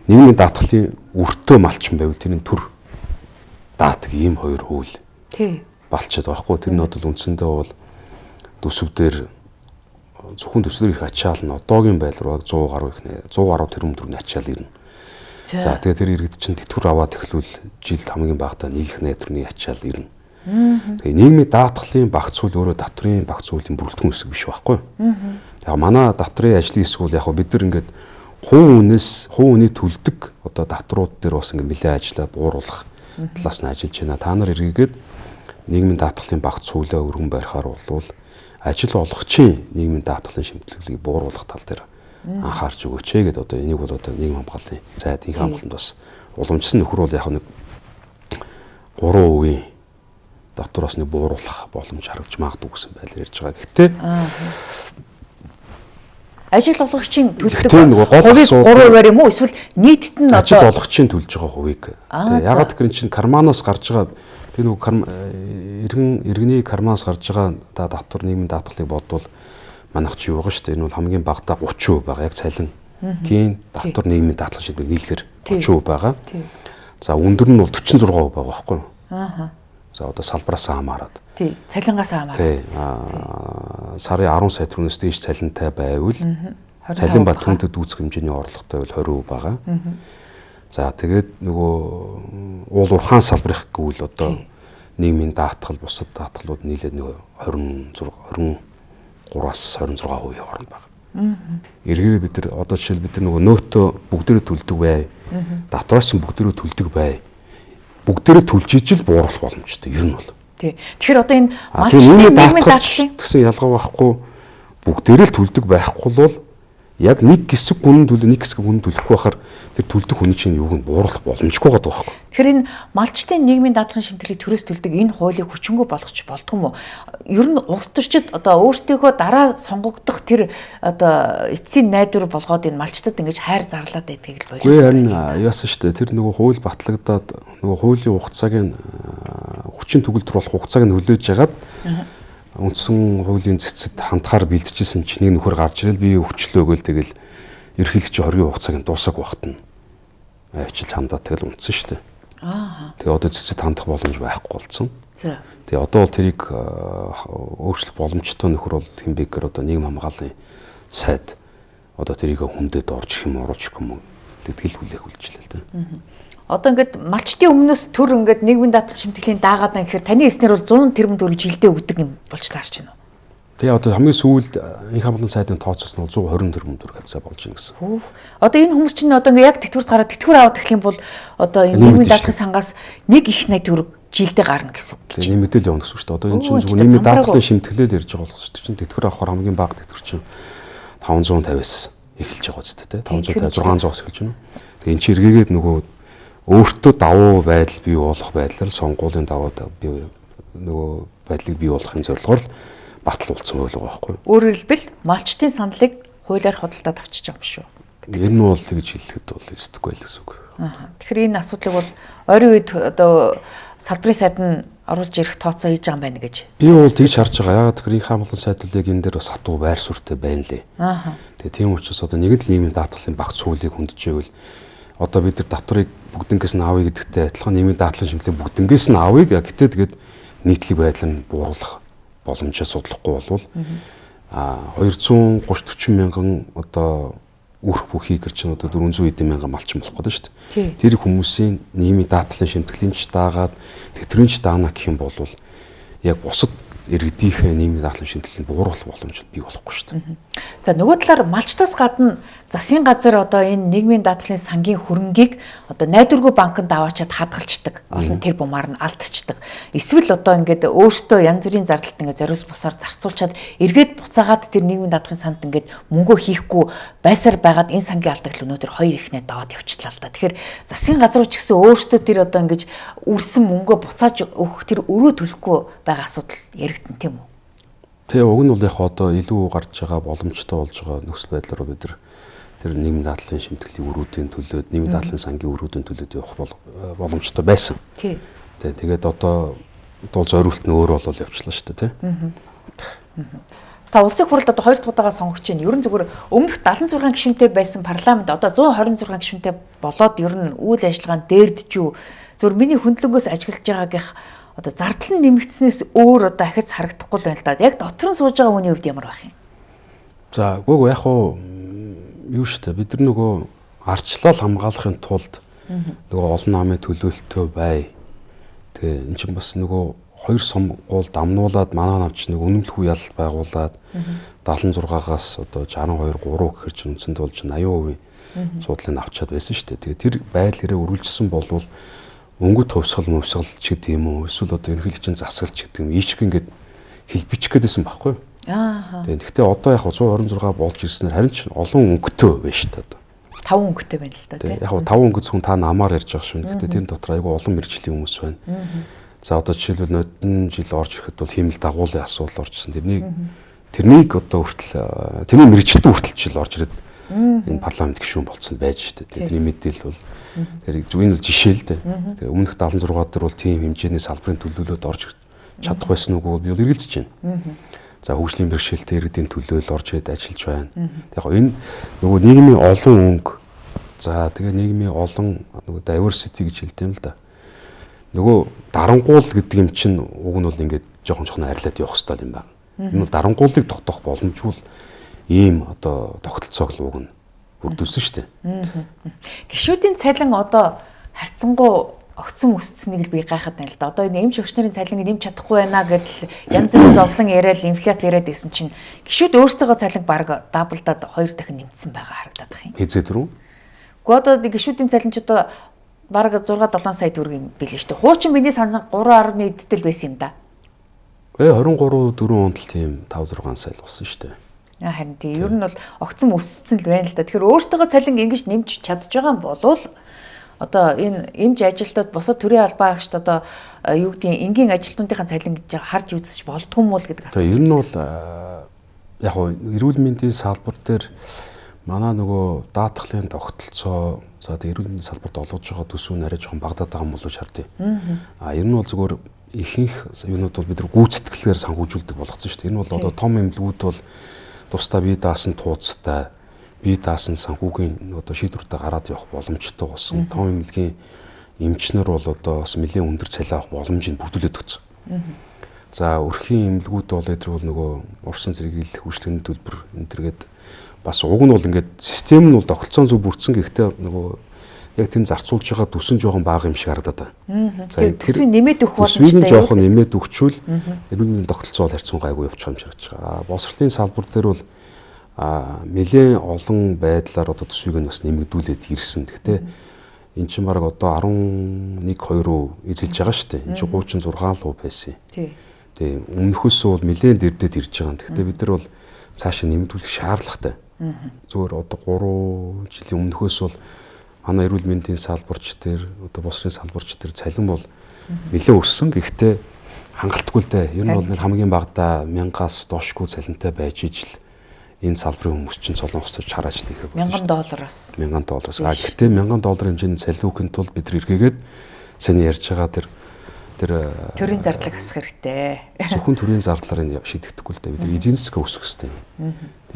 нийгмийн даатгалын өртөө малчин байвал тэрний төр даадаг ийм хоёр хууль. Тий. Балчаад байхгүй. Тэр нь бол үндсэндээ бол төсөв дээр зөвхөн төсвөр их ачаал нь одоогийн байдал руу 100 гаруй их 100 гаруй тэрбум төгрөгийн ачаал ирнэ. За тэгээ тэр иргэд чинь тэтгэвэр аваад эхлүүл жилд хамгийн багадаа 1.8 төгрөгийн ачаал ирнэ. Тэгээ нийгмийн даатгалын багц хууль өөрөө татврын багц хуулийн бүрэлдэхүүн хэсэг биш байхгүй. Яг манай татврын ажлын хэсэг бол яг бид нар ингээд хувь хүнээс хувь хүний төлдөг одоо татврууд дээр бас ингээд нэлээд ажиллаад бууруулах талаас нь ажиллаж байна. Та нар эргээгээд нийгмийн даатгалын багц хуулиа өргөн барихаар болвол ажил олгогчийн нийгмийн даатгалын шимтгэлийг бууруулах тал дээр анхаарч өгөөч ээ гэдээ одоо энийг бол одоо нийгэм хамгааллын зайд инх хамгаалалт бас уламжлсан нөхөр бол яг нэг 3% дотроос нэг бууруулах боломж харагдж магадгүй гэсэн байдлаар ярьж байгаа. Гэхдээ ажил олгогчийн төлдөг хувийг 3% юм уу эсвэл нийтд нь одоо ажил олгогчийн төлж байгаа хувийг. Тэгээ ягаад гэхээр чинь карманаас гарч байгаа би нөгөө иргэний карманаас гарч байгаа татвар нийгмийн даатгалыг бодвол манайх чи юу байгаа шүү дээ. Энэ бол хамгийн багадаа 30% байгаа. Яг цалин гийн татвар нийгмийн даатгал шиг нийлэхээр 30% байгаа. За өндөр нь бол 46% байгаа байхгүй юу? Аа. За одоо салбараас хамаарат. Тий, цалингаас хамаарат. Тий. Сарын 10 сая төгрөгнөөс дээш цалинтай байвал цалин ба түүнтэй дүүцэх хэмжээний орлоготой байвал 20% байгаа. За тэгээд нөгөө уул уурхаан салбарх гэвэл одоо нийгмийн даатгал, бусад даатгалууд нийлээд нөгөө 26 23-аас 26% хооронд байна. Эргээр бид нар одоо жишээл бид нар нөгөө нөөтөө бүгдээрээ төлдөг бай. Татварч бүгдээрээ төлдөг бай. Бүгдээрээ төлж ижил бууруулах боломжтой ер нь бол. Тий. Тэгэхээр одоо энэ малчны нийгмийн даатгалын гэсэн ялгаа байхгүй бүгдээрээ л төлдөг байхгүй бол Яг нэг хэсэг үнэн төлөө нэг хэсэг үнэн төлөхгүй байхаар тэр төлдөх үнэ чинь юуг нь бууруулах боломжгүй байгаа байхгүй. Тэгэхээр энэ малчдын нийгмийн даатгалын шимтгэлийг төрөөс төлдөг энэ хуулийг хүчингү болгоч болдго юм уу? Ер нь улс төрчид одоо өөрсдийнхөө дараа сонгогдох тэр одоо эцсийн найдвар болгоод энэ малчдад ингэж хайр зарлаад байдгийг л болов. Үгүй харин яасан шүү дээ. Тэр нөгөө хууль батлагдаад нөгөө хуулийн хугацааг нь хүчин төгөлдөр болох хугацааг нь хүлээж ягаад үндсэн хуулийн цэцэд хандхаар бэлтжижсэн чинь нэг нөхөр гарч ирэл би өвчлөө гэл тэгэл ерхийлэгчийн хоргийн хугацааг нь дуусааг багт нь ачил хандаа тэгэл унтсан шүү дээ. Аа. Тэгээ одоо цэцэд хандах боломж байхгүй болсон. За. Тэгээ одоо бол тэрийг өөрчлөх боломжтой нөхөр бол хэн бэ гэхээр одоо нийгэм хамгааллын сайд одоо тэрийг хүндэд орж их юм оруулж их юм гэдгийг хүлээх үлдчихлээ л дээ. Одоо ингээд малчдын өмнөөс төр ингээд нийгмийн даатгал шимтгэлийн даагаад байна гэхээр таны эснэр бол 100 тэрбум төгрөг жилдээ өгдөг юм болж таарч байна уу? Тэгээ одоо хамгийн сүүлд инх хамгааллын сайдын тооцоос нь 120 тэрбум төгрөг хавцаа болж байна гэсэн. Хөөх. Одоо энэ хүмүүс чинь одоо ингээд яг тэтгэврт гараад тэтгэвэр аваад эхлэх юм бол одоо энэ нийгмийн даатгалын сангаас нэг их 80 төгрөг жилдээ гарна гэсэн үг. Тэгээ нэмэгдэл явна гэсэн үг шүү дээ. Одоо энэ чинь зөвхөн нийгмийн даатгалын шимтгэлээр ярьж байгаа болохоос чинь тэтгэвэр авахар хамгийн бага тэтгэвэр чинь 550-аас эхэлж байгаа зү тэ 550 600-аас эхэлж байна. Тэгээ энэ чинь эргээгээд нөгөө өөртөө давуу байдал бий болох байдлаар сонгуулийн давуу бий нөгөө байдлыг бий болгохын зорилгоор л батал болсон байлгаа байхгүй. Өөрөөр хэлбэл малчдын саналыг хуулиар худалдаад авчиж байгаа юм шүү. Энэ нь бол тэгж хэлэхэд бол эсдэхгүй л гэсэн үг. Аа. Тэгэхээр энэ асуудлыг бол ойрын үед одоо салбарын сайд нь оруулж ирэх тооцоо хийж байгаа юм байна гэж. Би бол тэгж харж байгаа. Яагаад гэхээр инх хамгааллын сайд бол яг энэ дээр бас хатуу байр суурьтай байна лээ. Аа. Тэгээ тийм учраас одоо нэг л нийгмийн даатгалын багц хуулийг хөндөж ивэл одоо бид нар татварыг бүгднгээс нь авъя гэдэгтэй адилхан нийгмийн даатгалын шимтгэлийг бүгднгээс нь авъя. Гэтэ тэгээд нийтлэг байдал нь бууруулах боломжоо судлахгүй болвол 230 40 мянган одоо үрх бүхий гэр чинь одоо 400 хэдэн мянган малчин болох гэдэг шүү дээ. Тэр хүмүүсийн нийгмийн даатгалын шимтгэлийн ч даагаад тэтгэврийн ч даана гэх юм бол яг бусад иргэдийнхээ нийгмийн даатгалын шимтгэлийг бууруулах боломж бий болохгүй шүү дээ. За нөгөө талаар малчтаас гадна засгийн газар одоо энэ нийгмийн даатгалын сангийн хөрөнгийг одоо найдваргүй банкнд аваачаад хадгалцдаг. Олон тэр бумаар нь алдчихдаг. Эсвэл одоо ингээд өөртөө янз бүрийн зардалд ингээд зориулт бусаар зарцуулчаад эргээд буцаагаад тэр нийгмийн даатгалын санд ингээд мөнгөө хийхгүй байсаар байгаад энэ сангийн алдагдал өнөөдөр хоёр ихнээ даваад явчихлаа л да. Тэгэхээр засгийн газар ч гэсэн өөртөө тэр одоо ингээд үрсэн мөнгөө буцааж өгөх тэр өрөө төлөхгүй байгаа асуудал яригдана тийм үү? Тэгээ уг нь бол яг одоо илүү гарч байгаа боломжтой болж байгаа нөхцөл байдлаар бид тэр нийгмийн даатгалын шимтгэлийн өрүүдийн төлөөд нийгмийн даатгалын сангийн өрүүдийн төлөөд явах боломжтой байсан. Тий. Тэгээд одоо зориулт нь өөр болол явчлаа шүү дээ, тий. Та улсын хурлд одоо 2 дахь удаага сонгогч чинь ер нь зүгээр өмнөх 76 гишүүнтэй байсан парламент одоо 126 гишүүнтэй болоод ер нь үйл ажиллагаанд дээрдэж юу зүгээр миний хөндлөнгөөс ажиглаж байгаагийнх одоо зардал нь нэмэгдснээс өөр одоо ахиц харагдахгүй л байна л да. Яг дотор нь сууж байгаа хүний хувьд ямар байх юм? За үгүй яг уу юу шүү дээ. Бид нар нөгөө арчлал хамгаалахын тулд нөгөө олон намын төлөөлөлтөө бай. Тэгээ эн чинь бас нөгөө хоёр сонгуул дамнуулаад манай нам чинь нэг үнэмлэхүй ялалт байгуулад 76-аас одоо 62 3 гэхэр чинь үндсэндээ бол 80% суудлыг авчаад байсан шүү дээ. Тэгээ тэр байдал хэрэг үргэлжилсэн болвол өнгөт хувьсгал мувсгал ч гэдэг юм уу эсвэл одоо ерөнхийлөгчийн засаглал ч гэдэг юм ийшг ингээд хэлбичих гээдсэн байхгүй юу? Аа. Тэгэхдээ одоо яг 126 болж ирснээр харин ч олон өнгөтэй байна шүү дээ. 5 өнгөтэй байна л да тий. Яг 5 өнгө зөвхөн та намаар ярьж байгаа шүү. Гэхдээ тэр дотор айгүй олон мэргэжлийн хүмүүс байна. За одоо жишээлбэл нодон жил орж ирэхэд бол хиймэл дагуулын асуудал оржсэн. Тэрнийг одоо хүртэл тэрний мэргэжилтэн хүртэл жил орж ирээд энэ парламент гишүүн болцсон байж штэ. Тэрний мэдээлэл бол тэр зүгээр нь жишээ л дээ. Тэгээ өмнөх 76 дээр бол тийм хэмжээний салбарын төлөөлөлд орж чадах байсан үгүй би бол эргэлзэж байна. За хөгжлийн бэрхшээлтэй иргэдийн төлөөлөл орж ирээд ажиллаж байна. Яг энэ нөгөө нийгмийн олон өнгө за тэгээ нийгмийн олон нөгөө diversity гэж хэлдэг юм л да. Нөгөө дарангуул гэдэг юм чинь уг нь бол ингээд жоохон жоохон арилаад явах хэрэгтэй юм байна. Энэ бол дарангуулыг тогтоох боломжгүй ийм одоо тогтолцоог л уг нь бүрдүүлсэн шүү дээ. Гишүүдийн цалин одоо харьцангуй огцон өсцсэнийг л би гайхаад байна л да. Одоо энэ эмч хөгшнөрийн цалинг нэмж чадахгүй байна гэдэл янз бүрийн зовлон яриад инфляц яриад байсан чинь гишүүд өөрсдийнхөө цалинг бараг даблдаад 2 дахин нэмсэн байгаа харагдаад байна. Хэзээ дөрөв? Гэхдээ одоо гишүүдийн цалин ч одоо бараг 6 7 сая төгрөг юм билээ шүү дээ. Хуучин миний сансан 3.1 дэтэл байсан юм да. 23 4 онд л тийм 5 6 сая л болсон шүү дээ. Харин тий. Ер нь бол огцом өссөн л байна л да. Тэгэхээр өөртөөгөө цалин ингэж нэмж чадж байгаа юм болвол одоо энэ эмч ажилтнууд бусад төрийн албан агчид одоо юу гэдгийг энгийн ажилтнуудынхаа цалин гэж харж үзэж болдгүй юм уу гэдэг асуулт. Ер нь бол яг нь эрүүл мэндийн салбар дээр манай нөгөө даатгалын тогтолцоо за тэг эрүүл мэндийн салбарт олгож байгаа төсөв нь арай жоохон багадаад байгаа юм болов уу шаардъя. А ер нь бол зүгээр ихэнх юунууд бол бид нар гүйцэтгэлээр санхүүжүүлдэг болгоцсон шүү дээ. Энэ бол одоо том эмнэлгүүд бол тусдаа бие даасан тууцтай, бие даасан санхүүгийн одоо шийдвэртэй гараад явах боломжтой болсон. Том эмнэлгийн эмчнэр бол одоо бас нэлээд өндөр цалин авах боломжийг бүрдүүлээд өгсөн. За өрхийн эмнэлгүүд бол эдгээр бол нөгөө урсан зэрэглэх үйлчилгээний төлбөр энэ төргээд бас уг нь бол ингээд систем нь бол тогтолцоон зөв бүрдсэн, гэхдээ нөгөө яг тэнд зарцуулж байгаа төсөн жоохон бага юм шиг харагдаад байна. За төсвийг нэмээд өгөх боломжтой. Төсвийг жоохон нэмээд өгчвөл эрүүл мэндийн тогтолцоо бол харьцан гайгүй явчих юм шиг харагдаж байгаа. Боловсролын салбар дээр бол нэлээд олон байдлаар одоо төсвийг нь бас нэмэгдүүлээд ирсэн. Гэхдээ эн чинь бараг одоо 11 2 руу эзэлж байгаа шүү дээ. Энд чинь 36 л байсан. Тий. Тэгээ өмнөхөөс бол нэлээд дэрдэд ирж байгаа. Гэхдээ бид нар бол цаашаа нэмэгдүүлэх шаардлагатай. Зүгээр одоо 3 жилийн өмнөхөөс бол манай эрүүл мэндийн салбарч дээр одоо боловсролын салбарч дээр цалин бол нэлээд өссөн. Гэхдээ хангалтгүй л дээ. Ер нь бол хамгийн багадаа 1000-аас доошгүй цалинтай байж ижил энэ салбарын хүмүүс чинь Солонгостой чарааж хийх болно. $1000-аас. $1000-аас. А гэхдээ $1000 хэмжээний цалин өгөхийн тулд бид нар эргээгээд сайн ярьж байгаа тэр төрийн зардлыг хасах хэрэгтэй. Зөвхөн төрийн зардлаар энэ шийдэгдэхгүй л дээ. Бид эдийн засгаа өсгөх хэрэгтэй.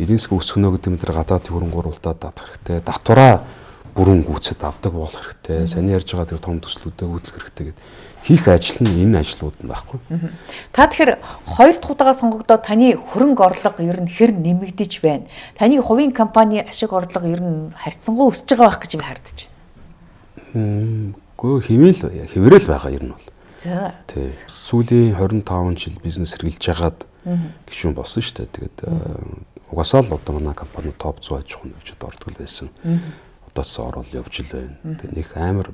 Эдийн засгаа өсгөнө гэдэг нь бид нар гадаад хөрөнгө оруулалтаа татах хэрэгтэй. Татвараа бүрэн гүйцэд авдаг болох хэрэгтэй. Сайн ярьж байгаа тэр том төслүүдэд хөдлөх хэрэгтэй гэд хийх ажил нь энэ ажлууд нь байхгүй. Та тэгэхээр хоёр дахь удаага сонгогдоод таны хөрөнгө орлого ер нь хэр нэмэгдэж байна? Таны хувийн компани ашиг орлого ер нь харьцангуй өсөж байгаа байх гэж би хардж байна. Үгүй хэвээрэл байгаа ер нь бол. За. Тий. Сүүлийн 25 жил бизнес хэрэглэж хагаад гишүүн болсон шүү дээ. Тэгээд угаасаа л одоо манай компани топ 100 аж ахуйн нэгжид ордог л байсан. Одоо ч орол явж л байна. Тэгээд нэг амар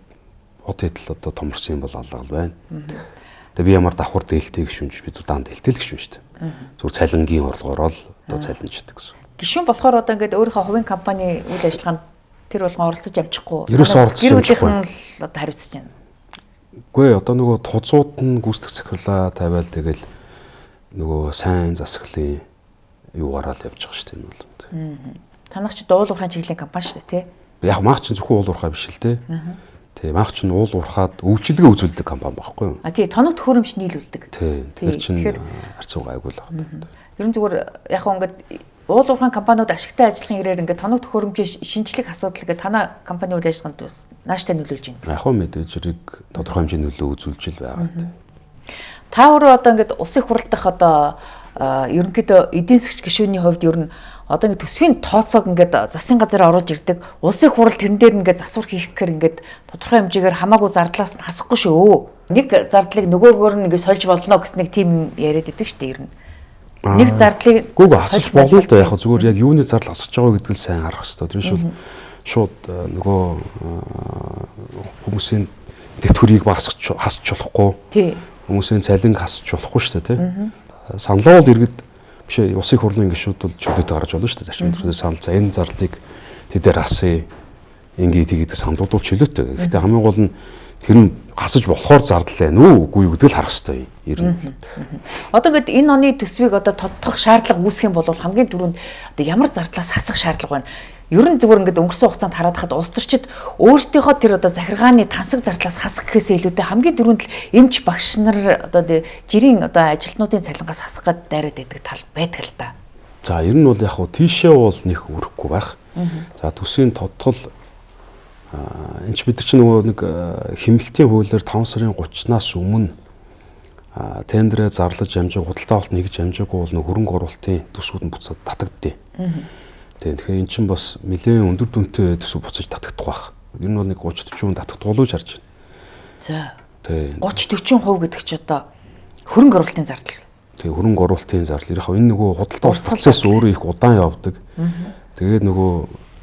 бод хэдэл одоо томорсон юм бол алга л байна. Тэгээд би ямар давхар дээлтэй гишүүн би зүр даан дээлтэй л гишүүн шүү дээ. Зүр цалингийн орлогоор л одоо цалинждаг гэсэн. Гишүүн болохоор одоо ингээд өөрийнхөө хувийн компани үйл ажиллагаанд тэр болгон оролцож амжихгүй. Ерөөсөө оролцож амжихгүй. Гэр бүлийнхэн л одоо хариуцж байна. Үгүй одоо нөгөө тузууд нь гүйцэтгэх захирлаа тавиал тэгэл нөгөө сайн засаглалын юугаараа л явж байгаа шүү дээ энэ бол. Танах чи уул уурхайн чиглэлийн компани шүү дээ тий. Яг маах чинь зөвхөн уул уурхай биш л дээ. Тий, маах чинь уул уурхаад үйлчилгээ үзүүлдэг компани байхгүй юу? А тий, тоног төхөөрөмж нийлүүлдэг. Тий, тэр чинь харьцан гайгүй л байна. Ер нь зүгээр яг хөө ингээд уул уурхайн компаниуд ашигтай ажиллахын хэрээр ингээд тоног төхөөрөмжийн шинжлэх асуудал ингээд танай компани үйл ажиллагаанд бас нааштай нөлөөлж байна гэсэн. Яг хөө мэдээж хэрэг тодорхой хэмжээний нөлөө үзүүлж л байгаа. Та өөрөө одоо ингээд улсын хурал дахь одоо ерөнхийдөө эдийн засгч гишүүний хувьд ер нь одоо ингээд төсвийн тооцоог ингээд засгийн газар оруулж ирдэг. Улсын хурал тэрэн дээр ингээд засвар хийх гэхээр ингээд тодорхой хэмжээгээр хамаагүй зардлаас нь хасахгүй шүү. Нэг зардлыг нөгөөгөр нь ингээд сольж болно гэсэн нэг тийм яриад идэг шүү дээ ер нь. Нэг зардлыг үгүй хасах болно л да. Яг зүгээр яг юуны зардал хасаж байгаа гэдгийг сайн харах хэрэгтэй. Тэр шул шууд нөгөө хүмүүсийн тэтгэврийг багасгах хасч болохгүй. Тий. Хүмүүсийн цалинг хасч болохгүй шүү дээ, тий. Саналаа бол иргэд биш улсын хурлын гишүүд бол чөлөөтэй гарч болно шүү дээ. Зарчим төрлийн санал за энэ зарлыг тэдээр хасъя. Ингээ тийгээд саналууд бол чөлөөтэй. Гэхдээ хамгийн гол нь тэр нь хасаж болохоор зардал байна уу үгүй юу гэдгийг л харах хэрэгтэй ер нь. Одоо ингээд энэ оны төсвийг одоо тодтох шаардлага үүсэх юм бол хамгийн түрүүнд одоо ямар зардлаас хасах шаардлага байна? Ер нь зүгээр ингээд өнгөрсөн хугацаанд хараад хахад улс төрчид өөрсдийнхөө тэр одоо захиргааны тансаг зардлаас хасах гэхээсээ илүүтэй хамгийн түрүүнд л эмч багш нар одоо жирийн одоо ажилтнуудын цалингаас хасах гээд дайраад байдаг тал байдаг л да. За ер нь бол яг хуу тийшээ бол нэх өрөхгүй байх. За төсвийн тодтол энэ ч бид нар чинь нөгөө нэг хэмнэлтийн хуулиар 5 сарын 30-наас өмнө тендерээ зарлаж амжаагүй, худалдаа авалт нэгж амжаагүй бол нөгөө хөрөнгө оруулалтын төсвүүд нь буцаад татагддээ. Тийм тэгэхээр эн чинь бас нэлээд өндөр дүнтэй төсөв буцаж татагдах байх. Ер нь бол нэг 30-40% татагдах болов уу харж байна. За. Тийм. 30-40% гэдэг чи одоо хөрөнгө оруулалтын зардал. Тийм хөрөнгө оруулалтын зардал. Яг энэ нөгөө худалдаа авалт процесс өөрөө их удаан явдаг. Тэгээд нөгөө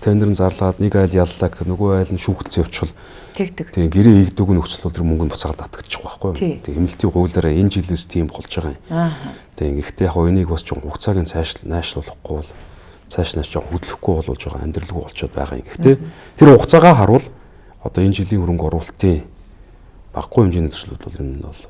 тендер нь зарлаад нэг айл яллаа гэх нөгөө айл нь шүүхэлцээ явчихвал тэгдэг. Тийм гэрээ ийгдэг нөхцөл бол тэр мөнгө нь буцаагаад татагдчих байхгүй юу? Тийм хэмнэлтийн хуулиараа энэ жилээс тийм болж байгаа юм. Тийм гэхдээ яг энийг бас ч хугацааг нь цааш наашлуулахгүй бол Цааш нааш жоо хөдлөхгүй болов жоо амьдралгүй болчиход байгаа юм. Гэхдээ тэр хугацаагаа харуул одоо энэ жилийн хөрөнгө оруулалтын багагүй хэмжээний төслүүд бол энэ нь бол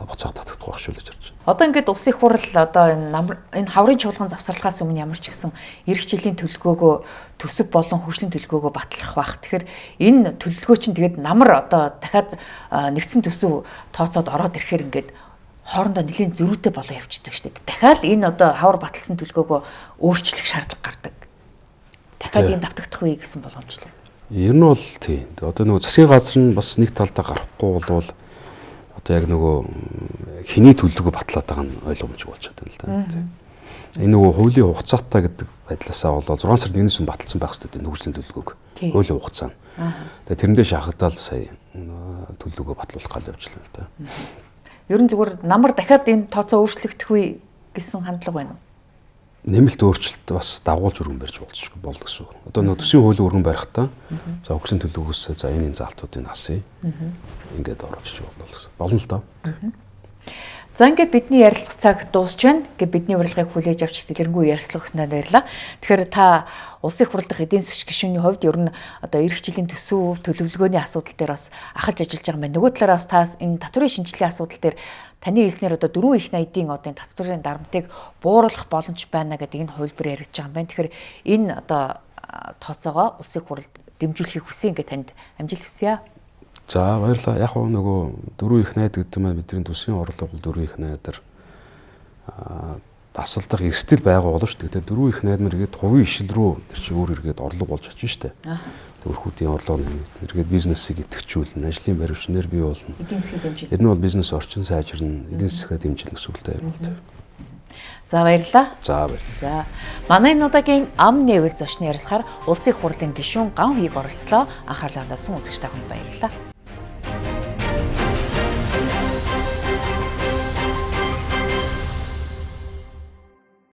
буцаага татагдах байх шүү л гэж харж байна. Одоо ингээд улсын их хурл одоо энэ энэ хаврын чуулган завсарлахаас өмнө ямар ч гэсэн эх жилийн төлөвлөгөөгөө төсөв болон хөгжлийн төлөвлөгөөгөө батлах байх. Тэгэхээр энэ төлөвлөгөө чинь тэгээд намар одоо дахиад нэгдсэн төсөв тооцоод ороод ирэхээр ингээд хоорондоо нэлийн зөрүүтэй болоо явчихдаг шүү дээ. Дахиад энэ одоо хавар баталсан төлөвлөгөөгөө өөрчлөх шаардлага гардаг. Дахиад энэ давтагдах үе гэсэн боломжтой. Ер нь бол тийм. Одоо нөгөө засгийн газар нь бас нэг талдаа гарахгүй болвол одоо яг нөгөө хэний төлөвлөгөө батлаад байгаа нь ойлгомжгүй болчиход байна л да. Энэ нөгөө хуулийн хугацаатай гэдэг байдлаасаа болоо 6 сарын 1-ээс өмнө баталсан байх хэрэгтэй хөгжлийн төлөвлөгөөг. Хуулийн хугацаа нь. Тэгээ тэрэндээ шахагдаал сая төлөвлөгөө батлуулах гал явж байна л да. Ер нь зүгээр намар дахиад энэ тооцоо өөрчлөгдөх үе гэсэн хандлага байна уу? Нэмэлт өөрчлөлт бас дагуулж өргөн барьж болчих болно гэсэн үг. Одоо нөгөө төсвийн хуулийн өргөн барихтаа за хөгжлийн төлөвлөгөөс за энэ заалтуудыг асъя. Ингээд оруулчих болно гэсэн. Болно л доо. За ингээд бидний ярилцах цаг дуусч байна. Ингээд бидний урилгыг хүлээж авч дэлгэрэнгүй ярилцлага өгснөд баярлалаа. Тэгэхээр та улсын их хурл дахь эдийн засгийн гишүүний хувьд ер нь одоо эх жилийн төсөв төлөвлөгөөний асуудал дээр бас ахалж ажиллаж байгаа юм байна. Нөгөө талаараа бас та энэ татврын шинжилгээ асуудал дээр таны хэлснээр одоо дөрвөн их найдын одоо энэ татврын дарамтыг бууруулах боломж байна гэдэг энэ хувилбар яригдж байгаа юм байна. Тэгэхээр энэ одоо тооцоогоо улсын их хурлд дэмжүүлэхийг хүсье. Ингээд танд амжилт хүсье. За баярлалаа. Яг гоо нөгөө дөрвөн их найд гэдэг маань бидний төсвийн орлого бол дөрвөн их найдар дасалдах эрсдэл байгаа болно шүү дээ. Дөрвөн их найд мэр эргээд хувийн ишил рүү тэр чинь өөр эргээд орлого болж очиж шүү дээ. Өрхүүдийн орлого нэмэгдэнэ. Эргээд бизнесийг идэвхжүүлнэ, ажлын байр хүчнэр бий болно. Эдийн засгийг дэмжинэ. Тэр нь бол бизнес орчин сайжирна, эдийн засгаа дэмжинэ гэсэн үг л дээ. За баярлалаа. За баярлалаа. За манай энэ удаагийн ам нээвэл зочны ярилцахаар улсын их хурлын гишүүн Ган Хийг оролцлоо. Анхаарлаа хандуулсан үзэгч та бүхэнд баярлалаа.